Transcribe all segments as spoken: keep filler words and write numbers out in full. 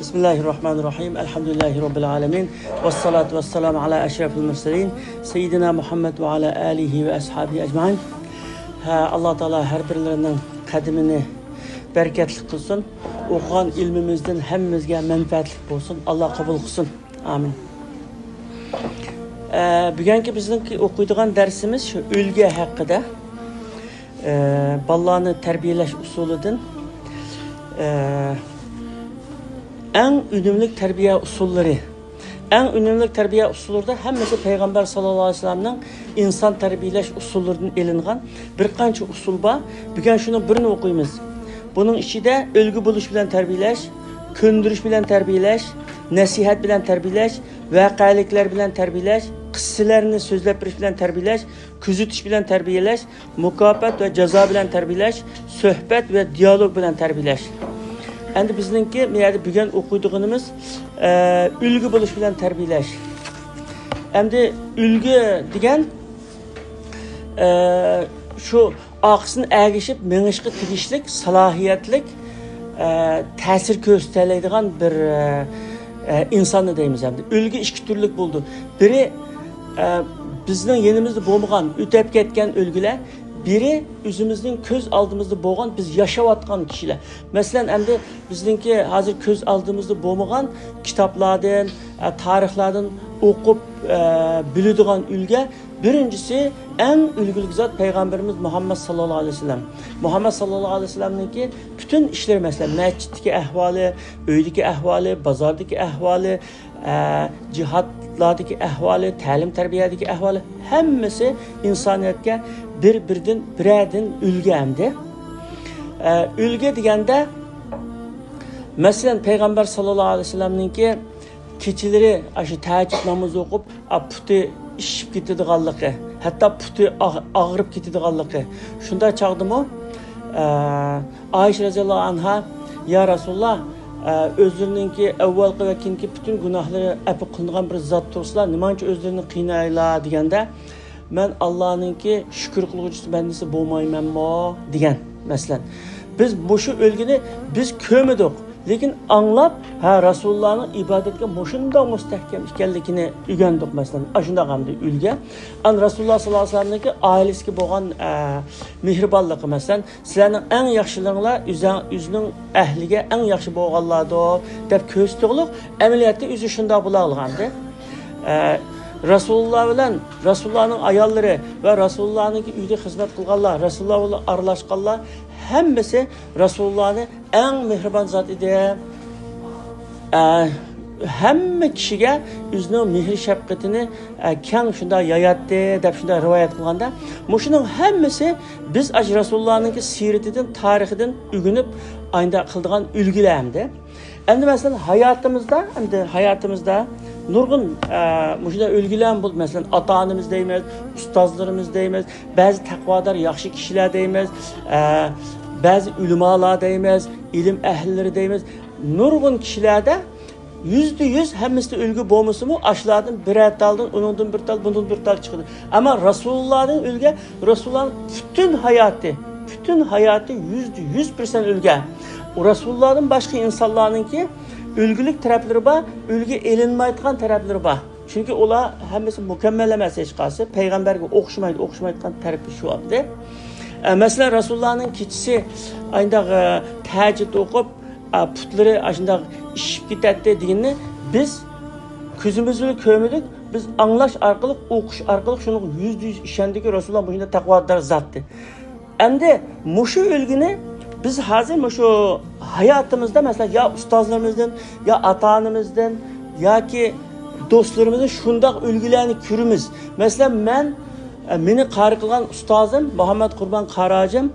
بىسمىللاھىررەھمانىررەھىم. ئەلھەمدۇلىللاھى رەببىل ئالەمىن. ۋەسسالاتۇ ۋەسسالامۇ ئەلا ئەشرەفىل مۇرسەلىن. سەييىدىنا مۇھەممەد ۋە ئەلا ئالىھى ۋە ئەسھابىھى ئەجمەئىن. ھە، ئاللا تائالا ھەر بىرلىرىنىڭ قەدىمىنى بەرىكەتلىك قىلسۇن. ئوقۇغان ئىلمىمىزدىن ھەممىمىزگە مەنپەئەتلىك بولسۇن. ئاللا قوبۇل قىلسۇن. ئامىن. ئە، بۈگۈنكى بىزنىڭكى ئوقۇيدىغان دەرسىمىز شۇ ئۈلگە ھەققىدە. ئە، بالىلارنى تەربىيەلەش ئۇسۇلىدىن، ئە، ئەڭ ئۈنۈملۈك تەربىيە ئۇسۇللىرى. ئەڭ ئۈنۈملۈك تەربىيە ئۇسۇللىرىدا ھەممىسى پەيغەمبەر ساللاللاھۇ ئەلەيھى ۋەسەللەمنىڭ ئىنسان تەربىيەلەش ئۇسۇللىرىدىن ئېلىنغان بىر قانچە ئۇسۇل بار. بۈگۈن شۇنىڭ بىرىنى ئوقۇيمىز. بۇنىڭ ئىچىدە ئۈلگە بولۇش بىلەن تەربىيەلەش، كۆندۈرۈش بىلەن تەربىيەلەش، نەسىھەت بىلەن تەربىيەلەش، ۋەقەلىكلەر بىلەن تەربىيەلەش، قىسسىلەرنى سۆزلەپ بېرىش بىلەن تەربىيەلەش، كۆزىتىش بىلەن تەربىيەلەش، مۇكاپات ۋە جازا بىلەن تەربىيەلەش، سۆھبەت ۋە دىيالوگ بىلەن تەربىيەلەش. ئەمدى بىزنىڭكى بۇ يەردە بۈگۈن ئوقۇيدىغىنىمىز، ئە، ئۈلگە بولۇش بىلەن تەربىيەلەش. ئەمدى ئۈلگە دېگەن، ئە، شۇ ئارقىسىدىن ئەگىشىپ مېڭىشقا تېگىشلىك سالاھىيەتلىك، ئە، تەسىر كۆرسىتەلەيدىغان بىر، ئە، ئە، ئىنساننى دەيمىز ئەمدى. ئۈلگە ئىككى تۈرلۈك بولىدۇ. بىرى، ئە، بىزنىڭ يېنىمىزدا بولمىغان، ئۆتۈپ كەتكەن ئۈلگىلەر. بىرى ئۆزىمىزنىڭ كۆز ئالدىمىزدا بولغان، بىز ياشاۋاتقان كىشىلەر. مەسىلەن، ئەمدى بىزنىڭكى ھازىر كۆز ئالدىمىزدا بولمىغان كىتابلاردىن، ئە، تارىخلاردىن ئوقۇپ، ئە، بىلىدىغان ئۈلگە. بىرىنچىسى، ئەڭ ئۈلگىلىك زات پەيغەمبىرىمىز مۇھەممەد ساللاللاھۇ ئەلەيھى ۋەسەللەم. مۇھەممەد ساللاللاھۇ ئەلەيھى ۋەسەللەمنىڭكى پۈتۈن ئىشلىرى، مەسىلەن، مەسچىتتىكى ئەھۋالى، ئۆيدىكى ئەھۋالى، بازاردىكى ئەھۋالى، ئە، جىھادلاردىكى ئەھۋالى، تەلىم تەربىيەدىكى ئەھۋالى، ھەممىسى ئىنسانىيەتكە بىر-بىردىن، بىرەردىن ئۈلگە ئەمدى. ئە، ئۈلگە دېگەندە، مەسىلەن، پەيغەمبەر ساللاللاھۇ ئەلەيھى ۋەسەللەمنىڭكى كېچىلىرى ئاشۇ تەھەججۇد نامىزى ئوقۇپ، ئا، پۇتى ئىششىپ كېتىدىغانلىقى، ھەتتا پۇتى ئاغ-، ئاغرىپ كېتىدىغانلىقى. شۇنداق چاغدىمۇ، ئە، ئائىشە رەزىياللاھۇ ئەنھا، يا رەسۇلاللا، ئە، ئۆزلىرىنىڭكى ئەۋۋەلقى ۋە كېيىنكى پۈتۈن گۇناھلىرى ئەپۇ قىلىنغان بىر زات تۇرسىلا، نېمانچە ئۆزلىرىنى قىينايلا دېگەندە، مەن ئاللانىڭكى شۈكۈر قىلغۇچىسى بەندىسى بولمايمەنمۇ دېگەن، مەسىلەن. بىز مۇشۇ ئۈلگىنى بىز كۆرمىدۇق. لېكىن ئاڭلاپ، ھە، رەسۇلۇللانىڭ ئىبادەتكە مۇشۇنداق مۇستەھكەم ئىكەنلىكىنى ئۆگەندۇق، مەسىلەن. ئاشۇنداق ئەمدى ئۈلگە. ئان رەسۇلۇللا ساللاللاھۇ ئەلەيھى ۋەسەللەمنىڭكى ئائىلىسىگە بولغان، ئە، مېھرىبانلىقى، مەسىلەن، سىلەرنىڭ ئەڭ ياخشىلىرىڭلار ئۆزەڭ-، ئۆزىنىڭ ئەھلىگە ئەڭ ياخشى بولغانلاردۇر، دەپ كۆرسىتىغۇلۇق. ئەمەلىيەتتە ئۆزى شۇنداق بولاغلىغاندى. ئە، رەسۇلۇللا بىلەن رەسۇلۇللانىڭ ئاياللىرى ۋە رەسۇلۇللانىڭكى ئۆيىدە خىزمەت قىلغانلار، رەسۇلۇللا بىلەن ئارىلاشقانلار ھەممىسى رەسۇلۇللانى ئەڭ مېھرىبان زات ئىدى. ئە، ھەممە كىشىگە ئۆزىنىڭ مېھرى شەپقىتىنى، ئە، كەڭ شۇنداق ياياتتى، دەپ شۇنداق رىۋايەت قىلغاندا، مۇشۇنىڭ ھەممىسى بىز ئاشۇ رەسۇلۇللانىڭكى سىيرىتىدىن، تارىخىدىن ئۆگىنىپ، ئاينداق قىلىدىغان ئۈلگىلەر ئەمدى. ئەمدى مەسىلەن، ھاياتىمىزدا، ئەمدى ھاياتىمىزدا نۇرغۇن، ئە، مۇشۇنداق ئۈلگىلەرمۇ بولدى. مەسىلەن، ئاتا-ئانىمىز دەيمىز، ئۇستازلىرىمىز دەيمىز، بەزى تەقۋادار ياخشى كىشىلەر دەيمىز، ئە، بەزى ئۆلىمالار دەيمىز، ئىلىم ئەھلىلىرى دەيمىز. نۇرغۇن كىشىلەردە يۈزدە يۈز ھەممىسىدە ئۈلگە بولمىسىمۇ، ئاشۇلاردىن بىرەر تالدىن، ئۇنىڭدىن بىر تال، بۇنىڭدىن بىر تال چىقىدۇ. ئەمما رەسۇلۇللادىن ئۈلگە، رەسۇلۇللانىڭ پۈتۈن ھاياتى، پۈتۈن ھاياتى يۈزدە يۈز پىرسەنت ئۈلگە. رەسۇلۇللادىن باشقا ئىنسانلارنىڭكى ئۈلگىلىك تەرەپلىرى بار، ئۈلگە ئېلىنمايدىغان تەرەپلىرى بار. چۈنكى ئۇلار ھەممىسى مۇكەممەل ئەمەس ھېچقايسى. پەيغەمبەرگە ئوخشىمايدۇ، ئوخشىمايدىغان تەرىپى شۇ ئەمدى. ئە، مەسىلەن، رەسۇلۇللانىڭ كېچىسى ئاينداق، ئە، تەھەججۇد ئوقۇپ، ئە، پۇتلىرى ئاشۇنداق ئىششىپ كېتەتتى دېگىنىنى بىز كۆزىمىز بىلەن كۆرمىدۇق. بىز ئاڭلاش ئارقىلىق، ئوقۇش ئارقىلىق شۇنىڭغا يۈزدە يۈز ئىشەندۇقكى، رەسۇلۇللا مۇشۇنداق تەقۋادار زاتتى. ئەمدى مۇشۇ ئۈلگىنى بىز ھازىر مۇشۇ ھاياتىمىزدا، مەسىلەن، يا ئۇستازلىرىمىزدىن، يا ئاتا-ئانىمىزدىن، ياكى دوستلىرىمىزدىن شۇنداق ئۈلگىلەرنى كۆرىمىز. مەسىلەن، مەن، ئە، مېنى قارى قىلغان ئۇستازىم مۇھەممەد قۇربان قاراجىم،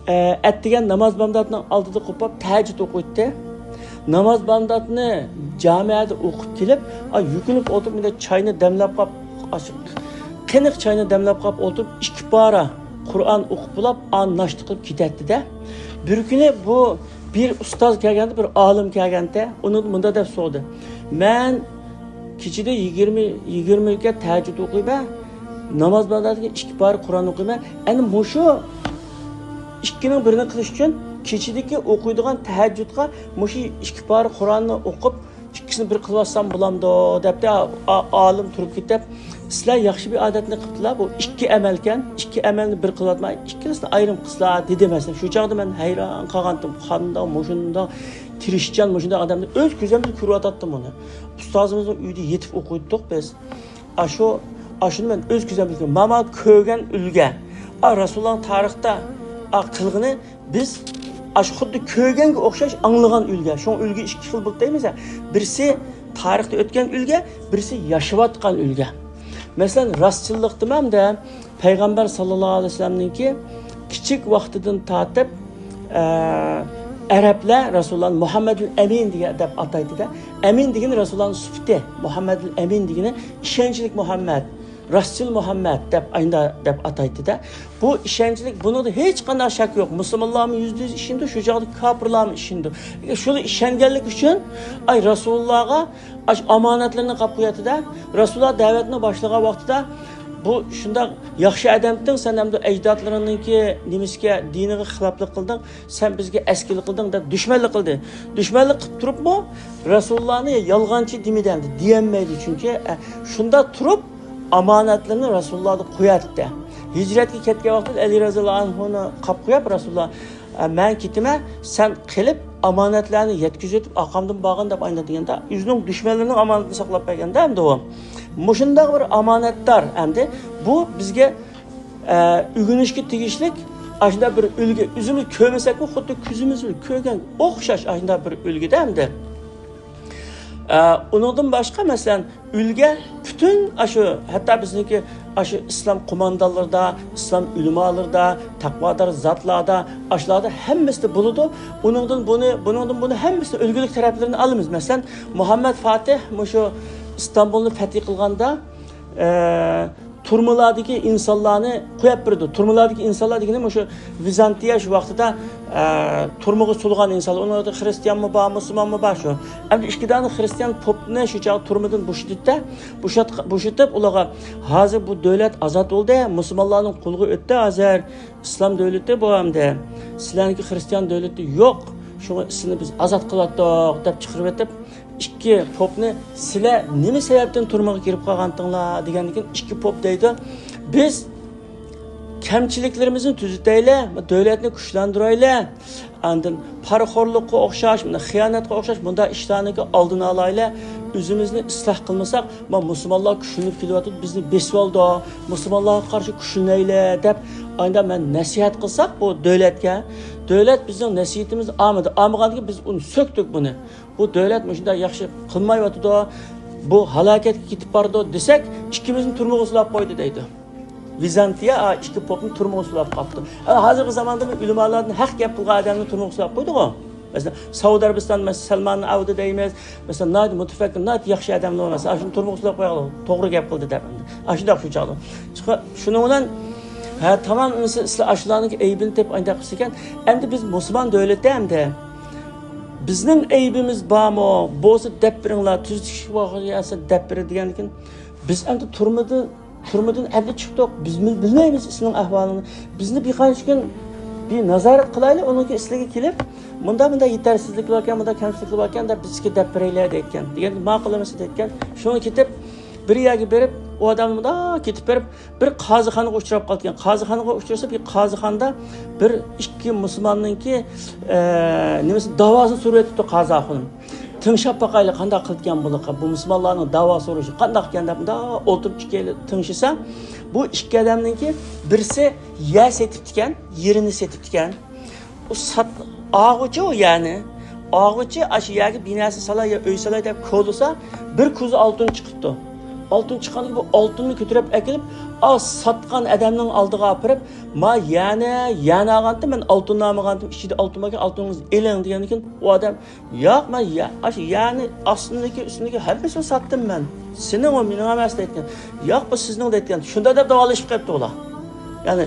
ئە، ئەتىگەن ناماز بامداتنىڭ ئالدىدا قوپۇپ تەھەججۇد ئوقۇيتتى. ناماز بامداتنى جامەدە ئوقۇپ كېلىپ، ئا، يۈكۈنۈپ ئولتۇرۇپ، مۇنداق چاينى دەملەپ قاپ، ئاشۇ قېنىق چاينى دەملەپ قاپ ئولتۇرۇپ، ئىككى پارە قۇرئان ئوقۇپ بولاپ، ئا، ناشتا قىلىپ كېتەتتى-دە. بىر كۈنى بۇ بىر ئۇستاز كەلگەنتى، بىر ئالىم كەلگەنتى، ئۇنىڭدىن مۇنداق دەپ سورىدى: مەن كېچىدە يىگىرمە، يىگىرمە رەكەت تەھەججۇد ئوقۇيمەن، ناماز بامداتتىن كېيىن ئىككى پارە قۇرئان ئوقۇيمەن. ئەنە مۇشۇ ئىككىنىڭ بىرىنى قىلىش ئۈچۈن كېچىدىكى ئوقۇيدىغان تەھەججۇدقا مۇشۇ ئىككى پارە قۇرئاننى ئوقۇپ، ئىككىسىنى بىر قىلىۋالسام بولامدۇ دەپتۇ. ئا-، ئالىم تۇرۇپ كېتىپ، سىلەر ياخشى بىر ئادەتنى قىپتىلا، بۇ ئىككى ئەمەلكەن، ئىككى ئەمەلنى بىر قىلىۋاتماي، ئىككىلىسىنى ئايرىم قىلسىلا، دېدى مەسىلەن. شۇ چاغدا مەن ھەيران قالغانتىم، قانداق، مۇشۇنداق تىرىشچان، مۇشۇنداق ئادەمنى ئۆز كۆزۈم بىلەن كۆرۈۋاتاتتىم ئۇنى. ئۇستازىمىزنىڭ ئۆيىدە يېتىپ ئوقۇيتتۇق بىز. ئاشۇ، ئاشۇنى مەن ئۆز كۆزۈم بىلەن، ماما كۆرگەن ئۈلگە. ئا، رەسۇلۇللاھنىڭ تارىختا، ئا، قىلغىنى بىز ئاشۇ خۇددى كۆرگەنگە ئوخشاش ئاڭلىغان ئۈلگە. شۇڭا ئۈلگە ئىككى خىل بولۇپ دەيمىز. بىرسى تارىختا ئۆتكەن ئۈلگە، بىرسى ياشىۋاتقان ئۈلگە. مەسىلەن، راستچىللىقتىمەن-دە، پەيغەمبەر ساللاللاھۇ ئەلەيھى ۋەسەللەمنىڭكى كىچىك ۋاقتىدىن تارتىپ، ئە، ئەرەبلەر رەسۇلۇللانى مۇھەممەدۇل ئەمىن دېگەن، دەپ ئاتايتتى-دە. ئەمىن دېگىنى رەسۇلۇللانىڭ سۈپىتى. مۇھەممەدۇل ئەمىن دېگىنى ئىشەنچلىك مۇھەممەد، راستچىل مۇھەممەد دەپ ئاينىدا دەپ ئاتايتتى-دە. بۇ ئىشەنچلىك، بۇنىڭدا ھېچقانداق شەك يوق. مۇسۇلمانلارمۇ يۈزدە يۈز ئىشىنىدۇ، شۇ چاغدا كاپىرلارمۇ ئىشىنىدۇ. شۇنى ئىشەنگەنلىكى ئۈچۈن، ئاي، رەسۇلۇللاغا ئاشۇ ئامانەتلىرىنى قاپ قوياتتى-دە. رەسۇلۇللا دەۋەتنى باشلىغان ۋاقتىدا بۇ شۇنداق ياخشى ئادەمتىڭ، سەن ئەمدى ئەجدادلىرىڭنىڭكى نېمىسىگە، دىنىغا خىلاپلىق قىلدىڭ، سەن بىزگە ئەسكىلىك قىلدىڭ دەپ دۈشمەنلىك قىلدى. دۈشمەنلىك قىلىپ تۇرۇپمۇ رەسۇلۇللانى يالغانچى دېمىدى ئەمدى، دېيەلمەيدۇ. چۈنكى، ئە، شۇنداق تۇرۇپ ئامانەتلىرىنى رەسۇلۇللادا قوياتتى. ھىجرەتكە كەتكەن ۋاقتىدا ئەلى رەزىياللاھۇ ئەنھۇنى قاپ قويۇپ رەسۇلۇللا، ئە، مەن كېتىمەن، سەن قېلىپ ئامانەتلەرنى يەتكۈزۈۋېتىپ ئارقامدىن بارغىن دەپ ئاينىدا دېگەندە، ئۆزىنىڭ دۈشمەنلىرىنىڭ ئامانىتىنى ساقلاپ بەرگەندە ئەمدى ئۇ. مۇشۇنداق بىر ئامانەتدار ئەمدى بۇ بىزگە ئە، ئۆگىنىشكە تېگىشلىك ئاشۇنداق بىر ئۈلگە، ئۆزىمىز كۆرمىسەكمۇ، خۇددى كۆزىمىز بىلەن كۆرگەنگە ئوخشاش ئاشۇنداق بىر ئۈلگىدە ئەمدى. ئە، ئۇنىڭدىن باشقا، مەسىلەن، ئۈلگە پۈتۈن ئاشۇ، ھەتتا بىزنىڭكى ئاشۇ ئىسلام قوماندانلىرىدا، ئىسلام ئۆلىمالىرىدا، تەقۋادار زاتلاردا، ئاشۇلاردا ھەممىسىدە بولىدۇ. ئۇنىڭدىن بۇنى، بۇنىڭدىن بۇنى ھەممىسىدە ئۈلگىلىك تەرەپلىرىنى ئالىمىز. مەسىلەن، مۇھەممەد فاتىھ مۇشۇ ئىستانبۇلنى پەتھى قىلغاندا، ئە، تۈرمىلەردىكى ئىنسانلارنى قويۇپ بېرىدۇ. تۈرمىلەردىكى ئىنسانلار دېگىنى مۇشۇ ۋىزانتىيە شۇ ۋاقتىدا، ئە، تۈرمىگە سولىغان ئىنسانلار. ئۇنىڭدا خىرىستىيانمۇ بار، مۇسۇلمانمۇ بار شۇ. ئەمدى ئىككى دانە خىرىستىيان پوپنى شۇ چاغ تۈرمىدىن بوشىتىپتە، بوشات-، بوشىتىپ ئۇلارغا، ھازىر بۇ دۆلەت ئازاد بولدى، مۇسۇلمانلارنىڭ قولىغا ئۆتتى ھازىر. ئىسلام دۆلىتى بۇ ئەمدى. سىلەرنىڭكى خىرىستىيان دۆلىتى يوق. شۇڭا سىلىنى بىز ئازاد قىلىۋاتتۇق دەپ چىقىرىۋېتىپ، ئىككى پوپنى، سىلەر نېمە سەۋەبتىن تۈرمىگە كىرىپ قالغانتىڭلار دېگەندىن كېيىن، ئىككى پوپ دەيدۇ، بىز كەمچىلىكلىرىمىزنى تۈزىتەيلى، دۆلەتنى كۈچلەندۈرەيلى، ئاندىن پارىخورلۇققا ئوخشاش، مۇنداق خىيانەتكە ئوخشاش مۇنداق ئىشلارنىڭكى ئالدىنى ئالايلى، ئۆزىمىزنى ئىسلاھ قىلمىساق، ما مۇسۇلمانلار كۈچلىنىپ كېلىۋاتىدۇ، بىزنى بېسىۋالىدۇ، مۇسۇلمانلارغا قارشى كۈچلىنەيلى دەپ، ئايدا مەن نەسىھەت قىلساق بۇ دۆلەتكە، دۆلەت بىزنىڭ نەسىھىتىمىزنى ئالمىدى. ئالمىغاندىن كېيىن بىز ئۇنى سۆكتۇق بۇنى. بۇ دۆلەت مۇشۇنداق ياخشى قىلمايۋاتىدۇ، بۇ ھالاكەتكە كېتىپ بارىدۇ دېسەك، ئىككىمىزنى تۈرمىگە سولاپ قويدى دەيدۇ. ۋىزانتىيە، ئا، ئىككى پوپنى تۈرمىگە سولاپ قاپتۇ. ئە، ھازىرقى زاماندا ئۆلىمالاردىن ھەق گەپ قىلغان ئادەمنى تۈرمىگە سولاپ قويدىغۇ. مەسىلەن، سەئۇدى ئەرەبىستاندا، مەسىلەن، سەلمان ئابىدى دەيمىز. مەسىلەن، ناھايىتى مۇتەپەككۇر، ناھايىتى ياخشى ئادەملەر بار. مەسىلەن، ئاشۇنى تۈرمىگە سولاپ قويغىلى، توغرا گەپ قىلدى دەپ. ئاشۇنداق شۇ چاغدا. شۇنىڭ بىلەن، ھە، تامام ئەمىسە سىلەر ئاشۇلارنىڭكى ئەيىبىنى تېپىپ ئانداق قىلسىكەن. ئەمدى بىز مۇسۇلمان دۆلىتى ئەمدى. بىزنىڭ ئەيىبىمىز بارمۇ؟ بولسا دەپ بېرىڭلار، تۈزىتىش بولغان يەرسە دەپ بېرىڭ دېگەندىكىن، بىز ئەمدى تۈرمىدىن، تۈرمىدىن ئەمدى چىقتۇق. بىز بىل-، بىلمەيمىز سىلىنىڭ ئەھۋالىڭىزنى. بىزنى بىر قانچە كۈن بىر نازارەت قىلايلى، ئۇنىڭ كېيىن سىلەرگە كېلىپ، مۇنداق، مۇنداق يېتەرسىزلىكلەر باركەن، مۇنداق كەمچىلىكلەر باركەن دەپ بىزگە دەپ بېرەيلى دەيدىكەن. دېگەن، ماقۇل ئەمەس دەيدىكەن. شۇڭا كېتىپ، بىر يەرگە بېرىپ، ئۇ ئادەم مۇنداق كېتىپ بېرىپ، بىر قازىخانىغا ئۇچراپ قالىدىكەن. قازىخانىغا ئۇچرىسا، بىر قازىخانىدا بىر ئىككى مۇسۇلماننىڭكى، ئە، نېمىسى، داۋاسىنى سورىۋېتىپتۇ قازى خانىم. تىڭشاپ باقايلى، قانداق قىلىدىكەن بۇلارغا، بۇ مۇسۇلمانلارنىڭ داۋا سورىشى قانداق ئىكەن دەپ، مۇنداق ئولتۇرۇپ ئىككىيلەن تىڭشىسا، بۇ ئىككى ئادەمنىڭكى بىرسى يەر سېتىپتىكەن، يېرىنى سېتىپتىكەن. ئۇ سات-، ئالغۇچى ئۇ يەرنى. ئالغۇچى ئاشۇ يەرگە بىناسى سالاي يا ئۆي سالاي دەپ كولىسا، بىر كوزا ئالتۇن چىقىپتۇ. ئالتۇن چىققاندىن كېيىن بۇ ئالتۇننى كۆتۈرۈپ ئەكېلىپ، ئا، ساتقان ئادەمنىڭ ئالدىغا ئاپىرىپ، ما يەرنى، يەرنى ئالغانتىم، مەن ئالتۇننى ئالمىغانتىم، ئىچىدە ئالتۇن باركەن، ئالتۇنىڭىزنى ئېلىڭ دېگەندىن كېيىن ئۇ ئادەم، ياق، مەن يە-، ئاشۇ يەرنى ئاستىدىكى، ئۈستىدىكى ھەممىسىنى ساتتىم مەن. سېنىڭ ئۇ، مېنىڭ ئەمەس دەيدىكەن. ياق، بۇ سىزنىڭ دەيدىكەن. شۇنداق دەپ داۋالىشىپ قېلىپتۇ ئۇلار. يەنى،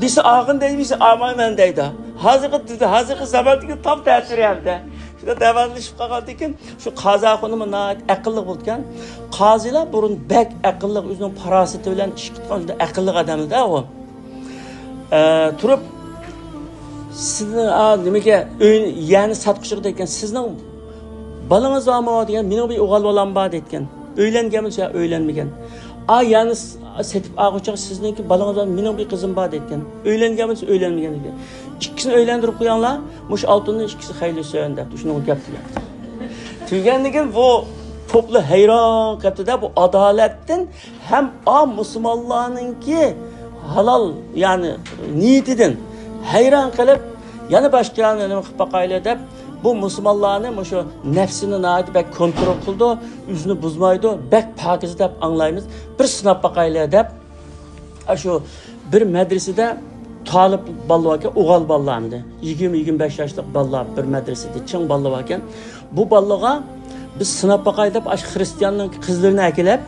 بىرسى ئالغىن دەيدۇ، بىرسى ئالمايمەن دەيدۇ. ھازىرقى، ھازىرقى زاماندىكى تام تەسىرى ھەمدە. شۇنداق داۋالىشىپ قالغاندىن كېيىن، شۇ قازى خانىممۇ ناھايىتى ئەقىللىق بولىدىكەن. قازىلار بۇرۇن بەك ئەقىللىق، ئۆزىنىڭ پاراسىتى بىلەن ئىش قىلغان، شۇنداق ئەقىللىق ئادەمدە ئۇ. ئە، تۇرۇپ، سىزنىڭ، ئا، نېمىگە، ئۆي، يەرنى ساتقۇچىغا دەيدىكەن، سىزنىڭ بالىڭىز بارمۇ دېگەن، مېنىڭ بىر ئوغۇل بالام بار دەيدىكەن. ئۆيلەنگەنمۇ يا ئۆيلەنمىگەن. ئا، يەرنى س-، سېتىپ ئالغۇچىغا، سىزنىڭكى بالىڭىز بار، مېنىڭ بىر قىزىم بار دەيدىكەن. ئۆيلەنگەنمۇ ئۆيلەنمىگەن دېگەن. ئىككىسىنى ئۆيلەندۈرۈپ قويۇڭلار، مۇشۇ ئالتۇننى ئىككىسى خەيرلىشسۇن دەپ شۇنىڭغا گەپ تۈگەپتۇ. تۈگەندىن كېيىن بۇ پوپلا ھەيران قېپتۇ-دە، بۇ ئادالەتتىن ھەم ئا مۇسۇلمانلارنىڭكى ھالال، يەنى نىيىتىدىن ھەيران قېلىپ، يەنە باشقا يەرنى نېمە قىلىپ باقايلى دەپ، بۇ مۇسۇلمانلارنى مۇشۇ نەپسىنى ناھايىتى بەك كونترول قىلىدۇ، ئۆزىنى بۇزمايدۇ، بەك پاكىز دەپ ئاڭلايمىز، بىر سىناپ باقايلى دەپ، ئاشۇ بىر مەدرىسىدە تالىپ بالىلار باركەن، ئوغۇل بالىلار ئەمدى. يىگىرمە، يىگىرمە بەش ياشلىق بالىلار بىر مەدرىسىدە، چىڭ بالىلار باركەن. بۇ بالىلارغا بىز سىناپ باقاي دەپ، ئاشۇ خرىستىياننىڭ قىزلىرىنى ئەكېلىپ،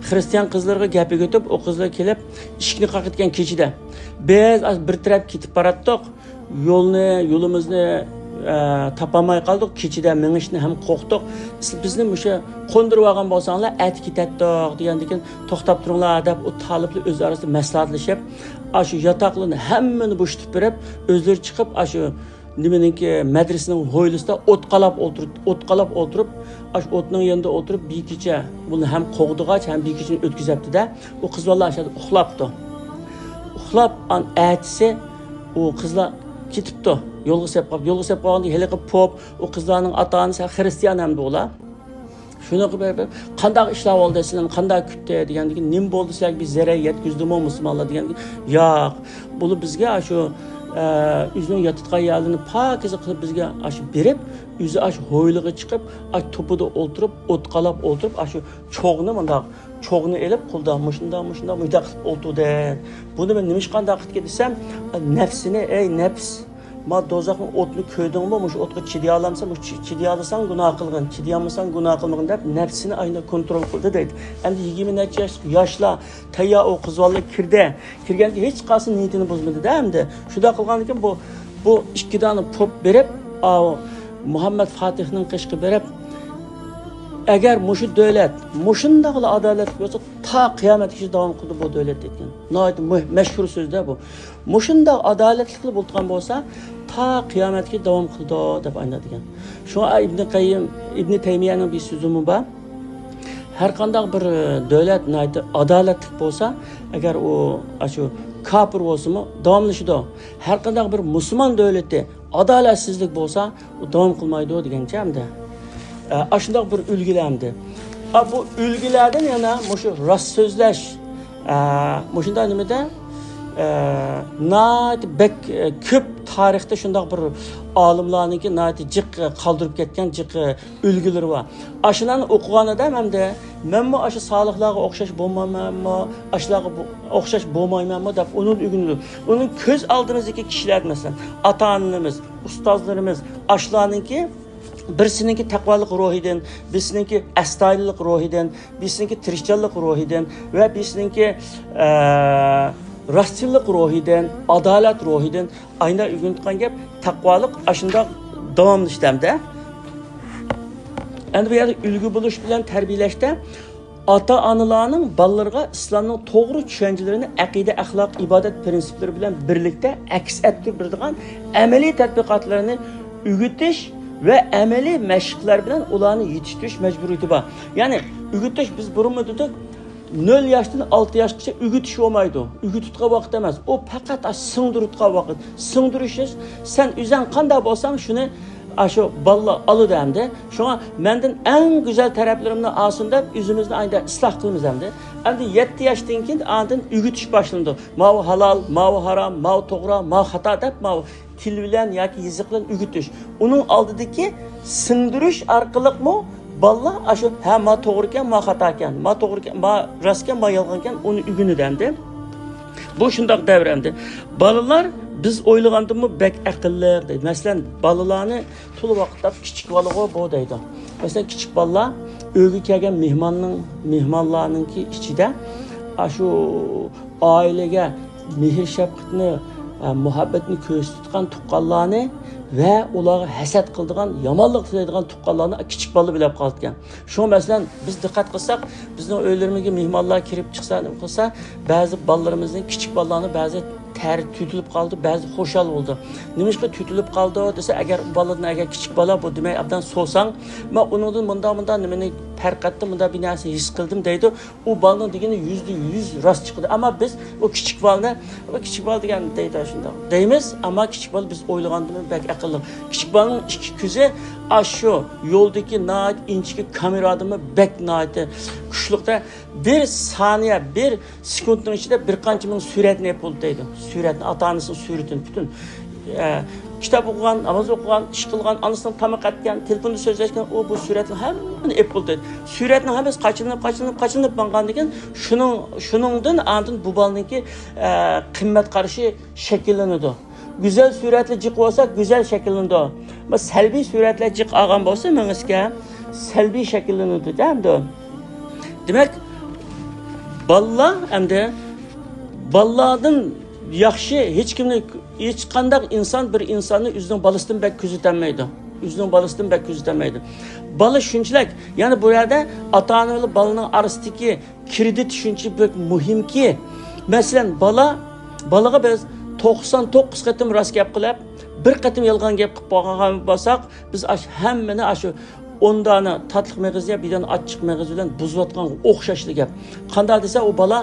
خرىستىيان قىزلىرىغا گەپ ئۆگىتىپ، ئۇ قىزلار كېلىپ، ئىشىكنى قاقىتكەن كېچىدە. بىز ئاشۇ بىر تەرەپ كېتىپ باراتتۇق. يولنى، يولىمىزنى، ئە، تاپالماي قالدۇق. كېچىدە مېڭىشنى ھەم قورقتۇق. سىز بىزنى مۇشۇ قوندۇرۇپ ئالغان بولساڭلار، ئەتە كېتەتتۇق دېگەندىكىن، توختاپ تۇرۇڭلار دەپ، ئۇ تالىپلار ئۆز ئارىسىدا مەسلىھەتلىشىپ، ئاشۇ ياتاقلىرىنى ھەممىنى بوشىتىپ بېرىپ، ئۆزلىرى چىقىپ، ئاشۇ نېمىنىڭكى، مەدرىسىنىڭ ھويلىسىدا ئوت قالاپ ئولتۇرۇپ، ئوت قالاپ ئولتۇرۇپ، ئاشۇ ئوتنىڭ يېنىدا ئولتۇرۇپ، بىر كېچە بۇنى ھەم قوغدىغاچ، ھەم بىر كېچىنى ئۆتكۈزەپتۇ-دە، ئۇ قىز بالىلار ئاشۇ يەردە ئۇخلاپتۇ. ئۇخلاپ، ئان-، ئەتىسى ئۇ قىزلار كېتىپتۇ. يولغا سېلىپ قاپتۇ. يولغا سېلىپ قالغاندا ھېلىقى پوپ، ئۇ قىزلارنىڭ ئاتا-ئانىسى خرىستىيان ئەمدى ئۇلار. شۇنىڭغا بېرىپ، «قانداق ئىشلار بولدى، سىلەرنى قانداق كۈتتى؟» دېگەندىكىن، «نېمە بولدى، سىلەرگە بىر زەرەر يەتكۈزدىمۇ مۇسۇلمانلار؟» دېگەندىكىن، «ياق، بۇلار بىزگە ئاشۇ، ئە، ئۆزىنىڭ ياتىدىغان يەرلىرىنى پاكىزە قىلىپ، بىزگە ئاشۇ بېرىپ، ئۆزى ئاشۇ ھويلىغا چىقىپ، ئاشۇ توپىدا ئولتۇرۇپ، ئوت قالاپ ئولتۇرۇپ، ئاشۇ چوغنى مۇنداق، چوغنى ئېلىپ، قولىدا مۇشۇنداق، مۇشۇنداق، مۇشۇنداق قىلىپ ئولتۇردى. بۇنى مەن نېمىشقا ئانداق قىلدىكىن دېسەم، نەپسىنى، ئەي نەپس، ما دوزاخنىڭ ئوتىنى كۆردۈڭمۇ؟ مۇشۇ ئوتقا چىدىيالامسەن، مۇشۇ چى-، چىدىيالىساڭ گۇناھ قىلغىن، چىدىيالمىساڭ گۇناھ قىلمىغىن» دەپ نەپسىنى ئاينا كونترول قىلدى دەيدۇ. ئەمدى يىگىرمە نەچچە ياشلىق ياشلار، تەييار ئۇ قىز بالىلار كىردى. كىرگەندىكىن ھېچقايسى نىيىتىنى بۇزمىدى-دە ئەمدى. شۇنداق قىلغاندىكىن بۇ، بۇ ئىككى دانە پوپ بېرىپ، ئاۋۇ مۇھەممەد فاتىھنىڭ قېشىغا بېرىپ، «ئەگەر مۇشۇ دۆلەت مۇشۇنداقلا ئادالەتلىك بولسا، تا قىيامەتكىچە داۋام قىلىدۇ بۇ دۆلەت» دەيدىكەن. ناھايىتى مۇ-، مەشھۇر سۆز-دە بۇ. «مۇشۇنداق ئادالەتلىكلا بولىدىغان بولسا، تا قىيامەتكىچە داۋام قىلىدۇ» دەپ ئاينا دېگەن. شۇڭا ئىبنى قەييىم، ئىبنى تەيمىيەنىڭ بىر سۆزىمۇ بار. ھەر قانداق بىر دۆلەت ناھايىتى ئادالەتلىك بولسا، ئەگەر ئۇ ئاشۇ كاپىر بولسىمۇ داۋاملىشىدۇ. ھەر قانداق بىر مۇسۇلمان دۆلىتى ئادالەتسىزلىك بولسا، ئۇ داۋام قىلمايدۇ دېگەنچە ئەمدى. ئە، ئاشۇنداق بىر ئۈلگىلەر ئەمدى. ئا، بۇ ئۈلگىلەردىن يەنە مۇشۇ راست سۆزلەش، ئە، مۇشۇنداق نېمىدە، ئە، ناھايىتى بەك، ئە، كۆپ تارىختا شۇنداق بىر ئالىملارنىڭكى ناھايىتى جىق، ئە، قالدۇرۇپ كەتكەن جىق، ئە، ئۈلگىلىرى بار. ئاشۇلارنى ئوقۇغانىدا ئەمدى مەنمۇ ئاشۇ سالىھلارغا ئوخشاش بولمايمەنمۇ، ئاشۇلارغا بو-، ئوخشاش بولمايمەنمۇ دەپ ئۇنى ئۆگىنىدۇ. ئۇنىڭ كۆز ئالدىمىزدىكى كىشىلەر، مەسىلەن، ئاتا-ئانىلىرىمىز، ئۇستازلىرىمىز، ئاشۇلارنىڭكى بىرسىنىڭكى تەقۋالىق روھىدىن، بىرسىنىڭكى ئەستايىدىللىق روھىدىن، بىرسىنىڭكى تىرىشچانلىق روھىدىن ۋە بىرسىنىڭكى، ئە، راستچىللىق روھىدىن، ئادالەت روھىدىن ئاينا ئۆگىنىۋاتقان گەپ، تەقۋالىق ئاشۇنداق داۋاملىشىدۇ ئەمدى. ئەمدى بۇ يەردە ئۈلگە بولۇش بىلەن تەربىيەلەشتە ئاتا-ئانىلارنىڭ بالىلىرىغا ئىسلامنىڭ توغرا چۈشەنچىلىرىنى ئەقىدە، ئەخلاق، ئىبادەت پىرىنسىپلىرى بىلەن بىرلىكتە ئەكس ئەتتۈرۈپ بېرىدىغان ئەمەلىي تەتبىقاتلىرىنى ئۆگىتىش ۋە ئەمەلىي مەشىقلەر بىلەن ئۇلارنى يېتىشتۈرۈش مەجبۇرىيىتى بار. يەنى ئۆگىتىش، بىز بۇرۇنمۇ دېدۇق، نۆل ياشتىن ئالتە ياشقىچە ئۆگىتىش بولمايدۇ. ئۆگىتىدىغان ۋاقىت ئەمەس. ئۇ پەقەت ئاشۇ سىڭدۈرىدىغان ۋاقىت. سىڭدۈرۈش، سەن ئۆزۈڭ قانداق بولساڭ، شۇنى ئاشۇ بالىلار ئالىدۇ ئەمدى. شۇڭا مەندىن ئەڭ گۈزەل تەرەپلىرىمنى ئالسۇن دەپ، ئۆزىمىزنى ئايدا ئىسلاھ قىلىمىز ئەمدى. ئەمدى يەتتە ياشتىن كېيىن ئاندىن ئۆگىتىش باشلىنىدۇ. ماۋۇ ھالال، ماۋۇ ھارام، ماۋۇ توغرا، ماۋۇ خاتا دەپ، ماۋۇ تىل بىلەن ياكى يېزىق بىلەن ئۆگىتىش. ئۇنىڭ ئالدىدىكى سىڭدۈرۈش ئارقىلىقمۇ بالىلار ئاشۇ، ھە، ما توغرىكەن، ما خاتاكەن، ما توغرىكەن، ما راستكەن، ما يالغانكەن، ئۇنى ئۆگىنىدۇ ئەمدى. بۇ شۇنداق دەۋر ئەمدى. بالىلار بىز ئويلىغاندىنمۇ بەك ئەقىللىق دەيدۇ. مەسىلەن، بالىلارنى تولا ۋاقىتتا كىچىك بالىغۇ بۇ دەيدۇ. مەسىلەن، كىچىك بالىلار ئۆيگە كەلگەن مېھماننىڭ، مېھمانلارنىڭكى ئىچىدە ئاشۇ ئائىلىگە مېھىر-شەپقەتنى، ئە، مۇھەببەتنى كۆرسىتىدىغان تۇغقانلارنى ۋە ئۇلارغا ھەسەت قىلىدىغان، يامانلىق تىلەيدىغان تۇغقانلارنى كىچىك بالىلار بىلىپ قالىدىكەن. شۇڭا، مەسىلەن، بىز دىققەت قىلساق، بىزنىڭ ئۆيلىرىمىزگە مېھمانلار كىرىپ چىقسا، نېمە قىلسا، بەزى بالىلىرىمىزنى، كىچىك بالىلارنى بەزى شەھەر تۈتۈلۈپ قالدى، بەزى خۇشال بولدى. نېمىشقا تۈتۈلۈپ قالدى دېسە، ئەگەر بالىدىن، ئەگەر كىچىك بالا بۇ دېمەي ئابدان سوساڭ، مەن ئۇنىڭدىن مۇنداق، مۇنداق نېمىنى پەرق ئەتتىم، مۇنداق بىر نەرسە ھېس قىلدىم دەيدۇ. ئۇ بالىنىڭ دېگىنى يۈزدە يۈز راست چىقىدۇ. ئەمما بىز ئۇ كىچىك بالىنى، ئۇ كىچىك بالا دېگەن دەيدۇ شۇنداق دەيمىز، ئەمما كىچىك بالا بىز ئويلىغاندىن بەك ئەقىللىق. كىچىك بالىنىڭ ئىككى كۆزى ئاشۇ يولدىكى ناھايىتى ئىنچىكە كامېرادىنمۇ بەك ناھايىتى كۈچلۈكتە. بىر سانىيە، بىر سېكۇنتنىڭ ئىچىدە بىر قانچە مىڭ سۈرەتنى ئېلىپ بولىدۇ دەيدۇ. سۈرەتنى، ئاتا-ئانىسىنىڭ سۈرىتىنى پۈتۈن، ئە، كىتاب ئوقۇغان، ناماز ئوقۇغان، ئىش قىلغان، ئانىسىنىڭ تاماق ئەتكەن، تېلېفوندا سۆزلەشكەن، ئۇ بۇ سۈرەتنى ھەممىنى ئېلىپ بولىدۇ دەيدۇ. سۈرەتنىڭ ھەممىسى قاچىلىنىپ، قاچىلىنىپ، قاچىلىنىپ ماڭغاندىن كېيىن شۇنىڭ، شۇنىڭدىن ئاندىن بۇ بالىنىڭكى، ئە، قىممەت قارىشى شەكىللىنىدۇ. گۈزەل سۈرەتلەر جىق بولسا، گۈزەل شەكىللىنىدۇ. بۇ سەلبىي سۈرەتلەر جىق ئالغان بولسا، مېڭىسىگە سەلبىي شەكىللىنىدۇ، ئەمدى. دېمەك، بالىلار ئەمدى، بالىلاردىن ياخشى ھېچكىمنى، ھېچقانداق ئىنسان بىر ئىنساننى ئۆزىنىڭ بالىسىدىن بەك كۆزىتەلمەيدۇ. ئۆزىنىڭ بالىسىدىن بەك كۆزىتەلمەيدۇ. بالا شۇنچىلىك، يەنى بۇ يەردە ئاتا-ئانا بىلەن بالىنىڭ ئارىسىدىكى كىرېدىت شۇنچە بەك مۇھىمكى، مەسىلەن، بالا، بالىغا بىز توقسان توققۇز قېتىم راست گەپ قىلىپ، بىر قېتىم يالغان گەپ قىلىپ بولغان بولساق، بىز ئاش-، ھەممىنى ئاشۇ ئون دانە تاتلىق مېغىز يەپ، بىر دانە ئاچچىق مېغىز بىلەن بۇزۇۋاتقانغا ئوخشاشلا گەپ. قانداق دېسە، ئۇ بالا